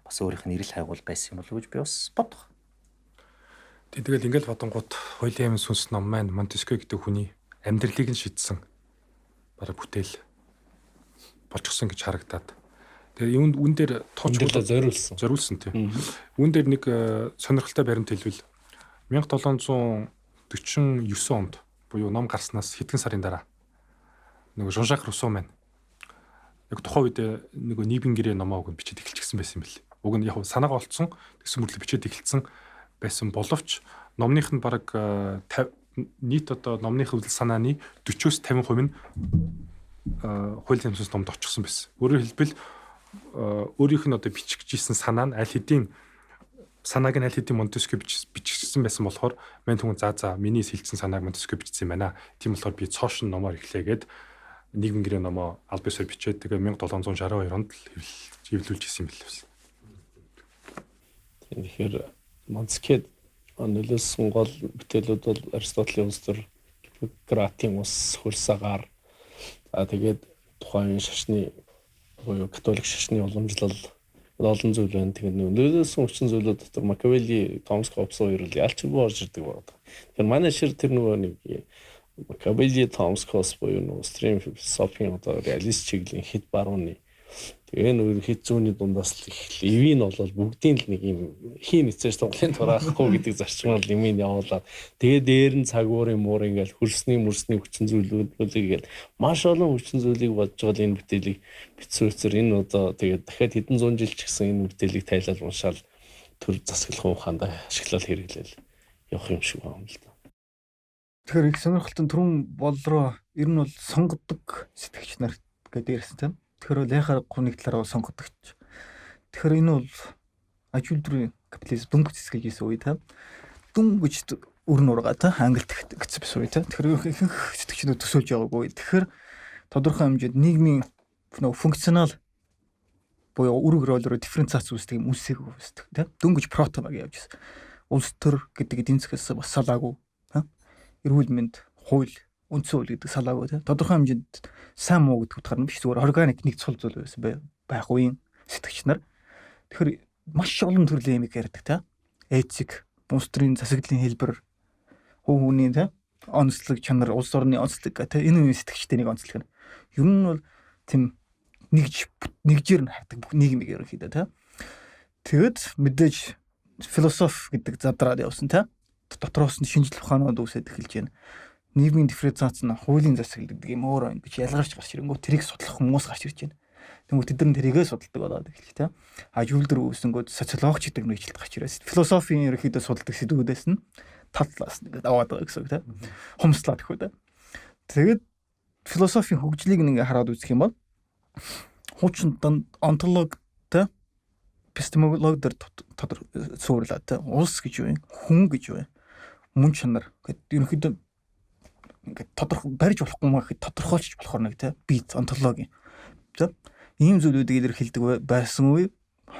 бас өөрийнх нь эрэл хайгуул байсан юм болов уу гэж би бас бодох. Тэгэл ингээл бодонгууд хоёлын амин сүнс ном маань Монтескио гэдэг хүний амьдралыг нь шидсэн бараг бүтээл болчихсон гэж харагдаад. Тэгээ юунд үн дээр тооч зориулсан. Зориулсан тийм. Үн дээр нэг сонирхолтой баримт хэлбэл 1749 онд буюу ном гарснаас хэдхэн сарын дараа нөгөө Жон-Жак Руссо маань яг тухайн үед нөгөө нийгмийн гэрээ номоо уг нь бичээд эхэлчихсэн байсан юм бэл. Уг нь яг санаагаа олцсон тэгсэн мөртлөө бичээд эхэлсэн байсан боловч номных нь бараг нийт одоо номных үзэл санааны 40-оос 50% нь хууль зэмсэс номд очихсон байсан. Өөрөөр хэлбэл өөрийнх нь одоо бичих гэжсэн санаа нь аль хэдийн санааг нь аль хэдийн Монтескио бичсэн байсан болохоор мань түн за миний сэлдсэн санааг Монтескио бичсэн юм байна. Тийм болохоор би цоошин номоор эхлэгээд нийгмийн гэрээ номоо аль бисаар бичээд тэгээ 1762 онд л хэвлүүлж исэн юм билээ. Тэгэхээр Монтескио нөлөөлсөн гол бүтээлүүд бол Аристотелийн улс төр, Гиппократын ус, хөрс агаар. За тэгээд тухайн шашны буюу католик шашны уламжлал олон зүйл байна. Тэгээд нөлөөлсөн хүчин зүйлүүд дотор Макавелли, Томас Хоббс хоёр л ялчгүй орж ирдэг байна. Тэгэхээр манай шир тэр нөгөө нэг Макавелли, Томас Хоббс буюу нөгөө стрим философийн одоо реалист чиглэлийн хэд барууны тэгээ нөгөө хэд зүүнний дундаас л их ивийн бол бүгдийн л нэг юм хийн эцэж туглын тураахгүй гэдэг зарчмаар л юмыг явуулаад тэгээ дээр нь цаг уурын муур ингээл хөрсний мөрсний хүчин зүйлүүдийг ингээл маш олон хүчин зүйлийг бодож байгаа энэ бүтээлийг бичсэн үсэр энэ одоо тэгээ дахиад хэдэн зуун жил ч гэсэн энэ бүтээлийг тайлал уншаал төр засаглах ухаанд ашиглал хэрэглээл явах юм шиг байна л да. Тэгэхээр их сонирхолтой түрүүн болроо ер нь бол сонгодог сэтгэгч нар гэдэг ярьсан тийм. Тэгэхээр бол яхаар нэг талаараа сонгодогч. Тэгэхээр энэ бол аж үйлдвэрийн капитализм дөнгөж зэсгэж исэн үе тийм. Дөнгөж өрн ургаа тийм англи гэсэн биш үе тийм. Тэгэхээр ихэнх сэтгэгчнүүд төсөөлж байгаагүй. Тэгэхээр тодорхой хэмжээнд нийгмийн нөгөө функционал буюу үүрэг рол руу дифференциац үүсдэг юм үүсээг үүсдэг тийм. Дөнгөж прото баг явж байсан. Улс төр гэдэг эдийн засгаас бас салаагүй тийм. Эрүүл мэнд, хууль, үндсэн хууль гэдэг салаагүй тийм. Тодорхой хэмжээнд сайн муу гэдэг утгаар нь биш зүгээр органик нэг цул зүйл байсан байх үеийн сэтгэгч нар. Тэгэхээр маш олон төрлийн юмыг ярьдаг тийм. Этик, улс төрийн засаглалын хэлбэр, хувь хүний тийм онцлог чанар, улс орны онцлог гэх тийм энэ үеийн сэтгэгчтэй нэг онцлог нь. Ер нь бол тийм нэгж нэгжээр нь хардаг бүх нийгмийг ерөнхийдөө тийм. Тэгэд мэдээж философи гэдэг задраад явсан тийм. Дотроос нь шинжлэх ухаанууд үүсээд эхэлж байна. Нийгмийн дифференциац нь хуулийн засаглал гэдэг юм өөрөө ингэж ялгарч гарч ирэнгүүт тэрийг судлах хүмүүс гарч ирж байна. Тэнгүүт тэд нар тэрийгээ судалдаг болоод эхэлж тийм. Аж үйлдвэр үүсэнгүүд социологч гэдэг мэргэжилт гарч ирээс. Философийн ерөнхийдөө судалдаг сэдвүүдээс нь тал талаас нь ингээд аваад байгаа гэсэн үг тийм. Хумслаад гэх үү тийм. Тэгээд философийн хөгжлийг ингээ хараад үзэх юм бол хуучин онтолог тийм эпистемолог дээр тодор суурлаа тийм. Улс гэж юу юм? Хүн гэж юу юм? Мөн чанар гэд ерөнхийдөө ингээд тодорхой барьж болохгүй маа гэхэд тодорхойлж болохоор нэг тийм биз онтологи тийм ийм зүйлүүдийг илэрхийлдэг байсан үе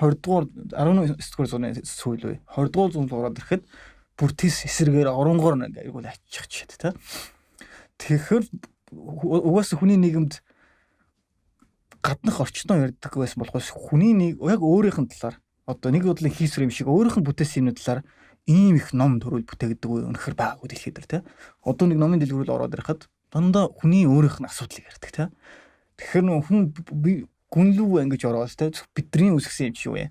20 дугаар 19 дугаар зууны сүүл үе 20 дугаар зуунд ороод ирэхэд Бүр тис эсрэгээр оронгоор ингээ айгүй аччих чид тэ. Тэгэхээр угаасаа хүний нийгэмд гаднах орчноо ярьдаг байсан болохоос хүний нэг яг өөрийнх нь талаар одоо нэг бодлын хийсвэр юм шиг өөрийнх нь бүтээсэн юмны талаар ийм их ном төрүүл бүтээгдэг үе үнэхэр байгаагүй дэлхийд дээр тий. Одоо нэг номын дэлгүүрэл ороод ирэхэд дандаа хүний өөрийнх нь асуудлыг ярьдаг тий. Тэгэхээр нөх хүн гүнлүү ингэж ороод тий бидний үүсгэсэн юм чи юу вэ?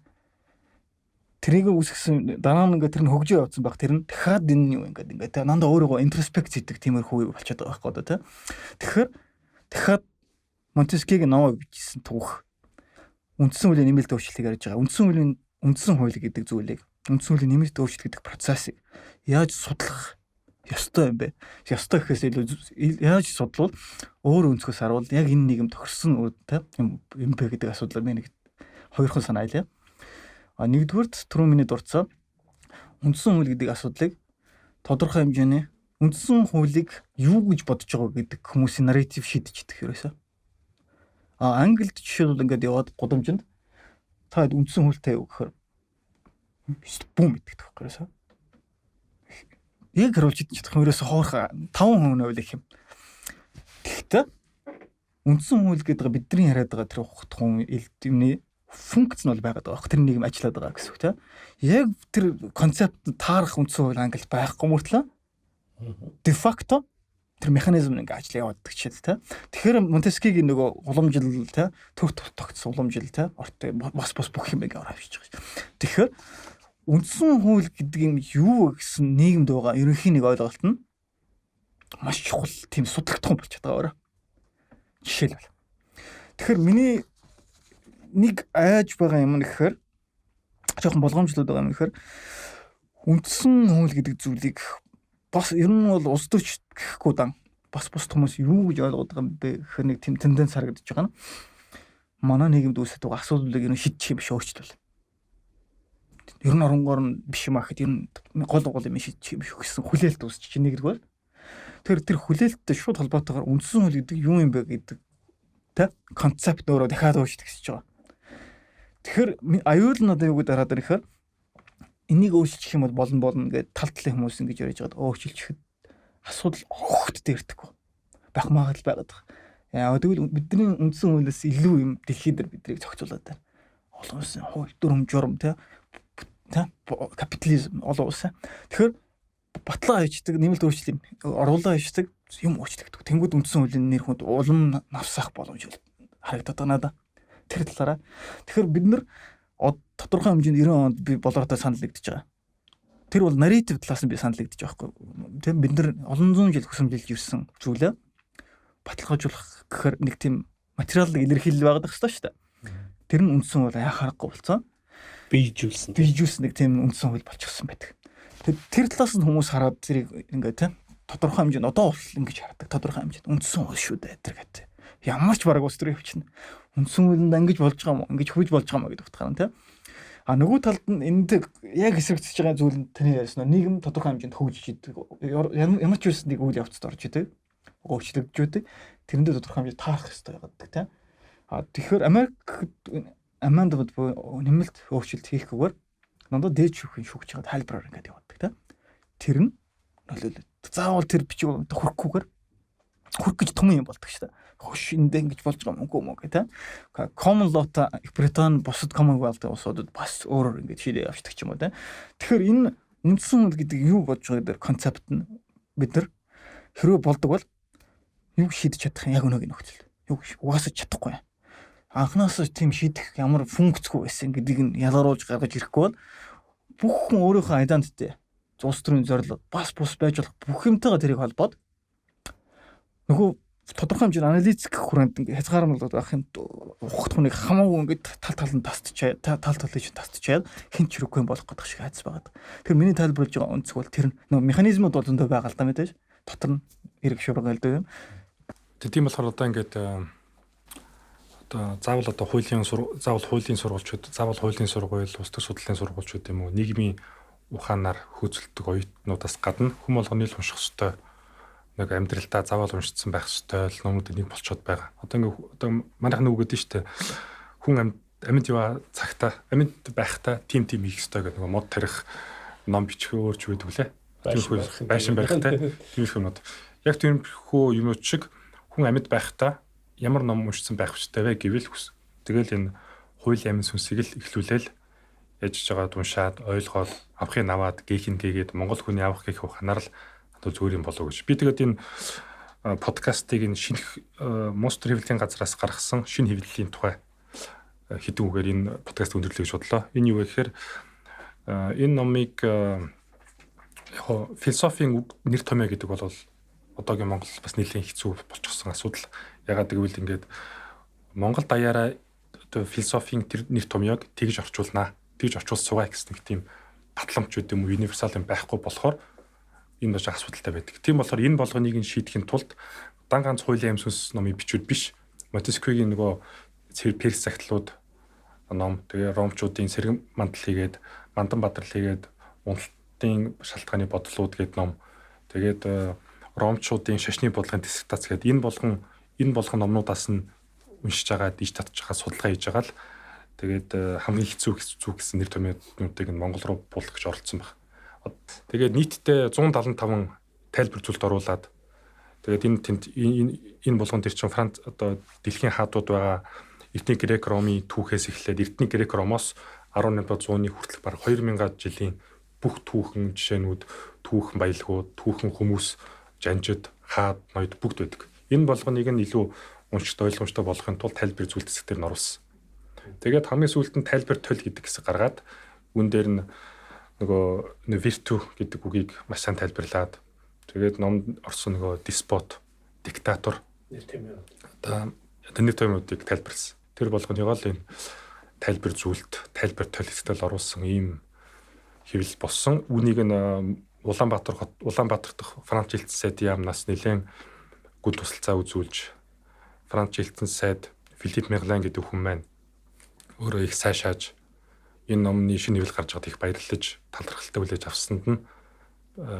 Тэрийг үүсгэсэн дараа нь ингээд тэр нь хөгжөө явцсан байх тэр нь дахиад энэ юу ингээд ингээд тий нандаа өөрийгөө интроспект хийдэг тиймэрхүү үе болчиход байгаа байхгүй одоо тий. Тэгэхээр дахиад Монтескигийн номоо бичсэн түүх үндсэн хуулийн нэмэлт өөрчлөлтийг ярьж байгаа. Үндсэн хуулийн үндсэн хууль гэдэг зүйлийг үндсэн хуулийн нэмэлт өөрчлөлт гэдэг процессыг яаж судлах ёстой юм бэ? Ёстой гэхээс илүү яаж судлавал өөр өнцгөөс харуул яг энэ нийгэм тохирсон юм юм бэ гэдэг асуудлаар би нэг хоёрхан санаа илээ. А нэгдүгüрт түрүү миний дурдсан үндсэн хууль гэдэг асуудлыг тодорхой хэмжээний үндсэн хуулийг юу гэж бодож байгаа гэдэг хүмүүсийн нарратив шийдэж идэх ерөөсөө. А Англид жишээлбэл ингээд яваад гудамжинд та үндсэн хуультай юу гэхээр бүүм идэх байхгүй ерөөсөө. Яг харуулж идэх чадах юм ерөөсөө хоорох 5% нь үйл их юм. Тэгэхдээ үндсэн хууль гэдэг бидний яриад байгаа тэр ухтхун юмны функц нь бол байгаад байгаа. Тэр нийгэм ажиллаад байгаа гэсэн үг тийм. Яг тэр концепт таарах үндсэн хууль Англид байхгүй мөртлөө де факто тэр механизм ингээ ажил явуулдаг ч тийм. Тэгэхээр Монтескигийн нөгөө уламжлал тийм төр тогтсон уламжлал тийм орт бас бас бүх юм ингээ ороо авчиж байгаа. Тэгэхээр үндсэн хууль гэдэг юм юу гэсэн нийгэмд байгаа ерөнхий нэг ойлголт нь маш чухал тийм судлагдах болчиход байгаа өөрөө. Жишээлбэл. Тэгэхээр миний нэг айж байгаа юм нэхэр жоохон болгоомжлоод байгаа юм нэхэр үндсэн хууль гэдэг зүйлийг бас ер нь бол улс төрч гэхгүй дан бас бус хүмүүс юу гэж ойлгоод байгаа юм бэ гэхээр нэг тийм тенденц харагдаж байгаа нь манай нийгэмд үүсэж байгаа асуудлыг ер нь шийдчих юм биш өөрчлөл. Ер нь оронгоор нь биш юм а гэхэд ер нь гол гол юм шийдчих юм биш гэсэн хүлээлт үүсчих чинь нэгдүгээр. Тэр тэр хүлээлттэй шууд холбоотойгоор үндсэн хууль гэдэг юу юм бэ гэдэг тэ концепт өөрөө дахиад өөрчлөгдөж байгаа. Тэгэхээр аюул нь одоо юу гэдэг хараад ирэхээр энийг өөрчилчих юм бол болно болно гэж тал талын хүмүүс ингэж яриад байгаад өөрчилчихэд асуудал огт дээрдэхгүй байх магадлал байгаад байгаа. Яа тэгвэл бидний үндсэн хуулиас илүү юм дэлхий дээр биднийг зохицуулаад байна. Олон улсын хууль, дүрм журам тэ капитализм олон улсын. Тэгэхээр батлаа хийждэг, нэмэлт өөрчлөлт юм оруулаа хийждэг юм өөрчлөгдөв. Тэнгүүд үндсэн хуулийн нэр хүнд улам навсах боломж харагдаад байгаа надаа. Тэр талаараа. Тэгэхээр бид нар тодорхой хэмжээнд 90 онд би болоортой санал нэгдэж байгаа. Тэр бол нарратив талаас нь би санал нэгдэж байгаа байхгүй. Тийм бид нар олон зуун жил хөсөмжилж ирсэн зүйлээ баталгаажуулах гэхээр нэг тийм материалын илэрхийлэл байгаад байх ёстой шүү дээ. Тэр нь үндсэн хууль яа харахгүй болсон. Бийжүүлсэн. Бийжүүлсэн нэг тийм үндсэн хууль болчихсон байдаг. Тэр талаас нь хүмүүс хараад тэрийг ингээ тийм тодорхой хэмжээнд одоо бол ингэж хардаг. Тодорхой хэмжээнд үндсэн хууль шүү дээ тэр гэдэг. Ямар ч бараг улс төр явчихна. Үндсэн хуулинд ингэж болж байгаа юм уу? Ингэж хөвж болж байгаа юм уу гэдэг утгаар нь тийм. А нөгөө талд нь энд яг эсрэгцэж байгаа зүйл нь таны ярьсан нийгэм тодорхой хэмжээнд хөгжиж идэг. Ямар ч үс нэг үйл явцад орж идэг. Өөрчлөгдөж байдаг. Тэрэндээ тодорхой хэмжээнд таарах ёстой байдаг тийм. А тэгэхээр Америк амандмент буюу нэмэлт өөрчлөлт хийхгүйгээр дандаа дээд шүүхийн шүүгч байгаа тайлбараар ингээд явуулдаг тийм. Тэр нь нөлөөлөд. Заавал тэр бичиг хөрөхгүйгээр хөрөх гэж том юм болдог шүү дээ. Хөш эндээ ингэж болж байгаа юм үгүй юм уу гэх тийм. Common law-та Их Британи бусад Commonwealth улсуудад бас өөрөөр ингэж шийдээ явчихдаг ч юм уу тийм. Тэгэхээр энэ үндсэн хууль гэдэг юу бодож байгаа гэдэг концепт нь бид нар хэрвээ болдог бол юу шийдэж чадах юм яг өнөөгийн нөхцөл. Юу угаасаа чадахгүй. Анхнаасаа тийм шийдэх ямар функцгүй байсан гэдгийг нь ялгаруулж гаргаж ирэхгүй бол бүх хүн өөрийнхөө identity улс төрийн зорилго бас бус байж болох бүх юмтайгаа тэрийг холбоод нөгөө тодорхой хэмжээний аналитик хүрээнд ингээ хязгаармал байх юм ухах хүнийг хамаагүй ингээ тал тал нь тасдчаа тал талыг чинь тасдчаад хэн ч хэрэггүй болох гэдэг шиг айдас байгаа. Тэр миний тайлбарлаж байгаа өнцөг бол тэр нөгөө механизмууд бол зөндөө байгаа л да мэдээж. Дотор нь эрг шуурга гэлдэг юм. Тийм болохоор одоо ингээд одоо заавал одоо хуулийн заавал хуулийн сургуульчууд, заавал хуулийн сургууль, улс төр судлалын сургуульчууд юм уу нийгмийн ухаанаар хөөцөлдөг оюутнуудаас гадна хүм болгоны л унших ёстой нэг амьдралдаа заавал уншицсан байх ёстой л номнууд нэг болцоод байгаа. Одоо ингээ одоо манайх нэг үг гэдэг нь шүү дээ. Хүн амьд яваа цагта амьд байхдаа тим тим хийх ёстой гэдэг нөгөө мод тарих ном бичих өөр ч байдаг лээ. Байшин барих те. Тиймэрхүү юмнууд. Яг тиймэрхүү юмнууд шиг хүн амьд байхдаа ямар ном уншсан байх хэрэгтэй вэ гэвэл тэгэл энэ хууль амин сүнсийг л эхлүүлээл яж жагаад уншаад ойлгоод авахыг наваад гээхийн гээгээд монгол хүний авах гэх ухаанаар л одоо зүгээр юм болов гэж. Би тэгээд энэ подкастыг энэ шинэх Monster хэвлэлийн газраас гаргасан шинэ хэвлэлийн тухай хэдэн үгээр энэ подкаст өндөрлөе гэж бодлоо. Энэ юу вэ гэхээр энэ номыг яг философийн нэр томьёо гэдэг бол одоогийн Монгол бас нэлээд хэцүү болчихсон асуудал. Ягаад гэвэл ингээд Монгол даяараа одоо философийн тэр нэр томьёог тэгж орчуулнаа. Тэгж орчуулсуугаа гэсэн нэг тийм батламж үт юм уу универсал юм байхгүй болохоор энэ бас асуудалтай байдаг. Тийм болохоор энэ болгоныг нь шийдэхин тулд дан ганц хуулийн амь сүнс номын бичвэр биш. Монтескьюгийн нөгөө Перс цагтлууд ном, тэгээ ромчуудын сэргэн мандал хийгээд, мандан бадрал хийгээд, уналтын шалтгааны бодлууд гээд ном. Тэгээд ромчуудын шашны бодлогын диссертац гээд энэ болгон номнуудаас нь уншиж байгаа, диж татж байгаа, судалгаа хийж байгаа л тэгээд хамгийн хэцүү гэсэн нэр томьёонуудыг нь Монгол руу буулгах гэж оролцсон баг. Тэгээд нийтдээ 175 тайлбар зүйлд оруулаад тэгээд энэ тэнд энэ болгон тэр чинь Франц одоо дэлхийн хаадууд байгаа эртний грек ромын түүхээс эхлээд эртний грек ромоос 18-р зууны хүртэлх бараг 2000 жилийн бүх түүхэн жишээнүүд, түүхэн баялгууд, түүхэн хүмүүс, жанжид, хаад, ноёд бүгд байдаг. Энэ болгоныг нь илүү уншигт ойлгомжтой болгохын тулд тайлбар зүйлт хэсэг дээр нь оруулсан. Тэгээд хамгийн сүүлд нь тайлбар толь гэдэг хэсэг гаргаад үүн дээр нь нөгөө virtue гэдэг үгийг маш сайн тайлбарлаад тэгээд номд орсон нөгөө деспот, диктатор одоо нэр томьёонуудыг тайлбарласан. Тэр болгоныг л энэ тайлбар зүйлт, тайлбар толь хэсэгтэл оруулсан ийм хэвлэл болсон. Үүнийг нь Улаанбаатар хот, Улаанбаатар дахь Франц элчин сайдын яамнаас нэлээд гүн тусалцаа үзүүлж Франц элчин сайд Филипп Мерлен гэдэг хүн маань өөрөө их сайшааж энэ номны шинэ хэвлэл гарч байгаад их баярлаж талархалтай хүлээж авсанд нь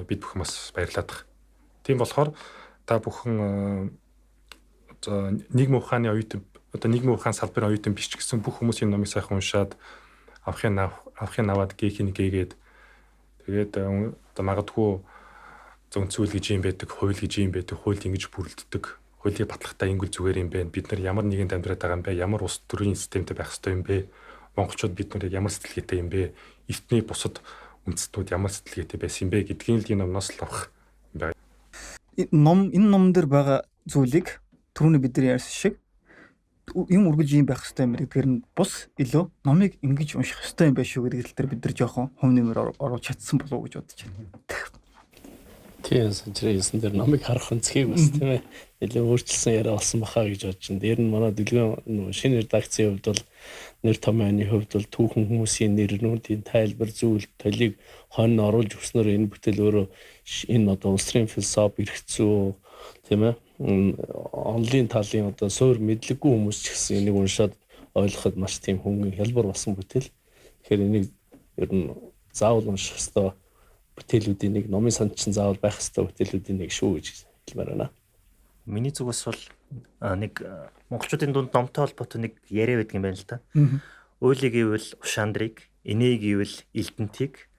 бид бүхэн бас баярлаад байна. Тийм болохоор та бүхэн одоо нийгмийн ухааны оюутан, одоо нийгмийн ухаан салбарын оюутан биш ч гэсэн бүх хүмүүс энэ номыг сайхан уншаад авахын наваад гээхийн гээгээд тэгээд одоо магадгүй зөнцүүл гэж юм байдаг, хууль гэж юм байдаг, хууль ингэж бүрэлддэг, хуулийг батлахтаа ингэл зүгээр юм байна. Бид нар ямар нэгэнд амьдраад байгаа юм бэ? Ямар улс төрийн системтэй байх ёстой юм бэ? Монголчууд бид нарыг ямар сэтгэлгээтэй юм бэ? Эртний бусад үндэстнүүд ямар сэтгэлгээтэй байсан юм бэ гэдгийг л энэ номноос л авах юм байна. Ном энэ номон дээр байгаа зүйлийг түрүүний бид нар ярьсан шиг юм үргэлж юм байх хэрэгтэй юм гэдгээр нь бус илүү номыг ингэж унших хэрэгтэй юм байна шүү гэдэг тал дээр бид нар жоохон хувь нэмэр оруулж чадсан болов уу гэж бодож байна. Тийм санчраа хэлсэн дээр номыг харах өнцгийг бас тийм ээ нэлээд өөрчилсөн яриа болсон баха гэж бодож байна. Дээр нь манай дэлгэн шинэ редакцийн хувьд бол нэр томьёоны хувьд бол түүхэн хүмүүсийн нэрнүүдийн тайлбар зүйл толийг хонь оруулж өгснөөр энэ бүтээл өөрөө энэ одоо улс төрийн философи эрх зүй тийм ээ онлын талын одоо суур мэдлэггүй хүмүүс ч гэсэн энийг уншаад ойлгоход маш тийм хөнгөн хялбар болсон бүтээл. Тэгэхээр энийг ер нь заавал унших ёстой бүтээлүүдийн нэг, номын санд чинь заавал байх ёстой бүтээлүүдийн нэг шүү гэж хэлмээр байна. Миний зүгээс бол нэг монголчуудын дунд номтой холбоотой нэг яриа байдаг юм байна л да. Уйлыг гэвэл Ушаандрыг, инээ гэвэл Элдэнтийг,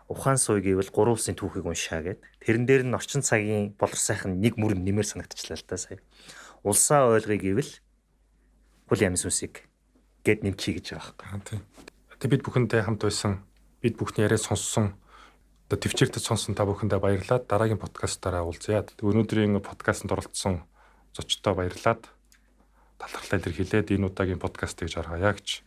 ухаан суй гэвэл гурван улсын түүхийг уншаа гэд. Тэрэн дээр нь орчин цагийн болор сайхан нэг мөр нэмэр санагдчихлаа л да сая. Улсаа ойлгоё гэвэл хууль амин сүнсийг гэд нэмчихье гэж байгаа байхгүй. Тэг бид бүхэндээ хамт байсан, бид бүхний яриа сонссон, одоо төвчээртэй сонсон та бүхэндээ баярлалаа. Дараагийн подкастаараа уулзъя. Өнөөдрийн подкастт оролцсон зочдтой баярлалаа. Талархлаа илэрхийлээд энэ удаагийн подкастыг жаргая гэж.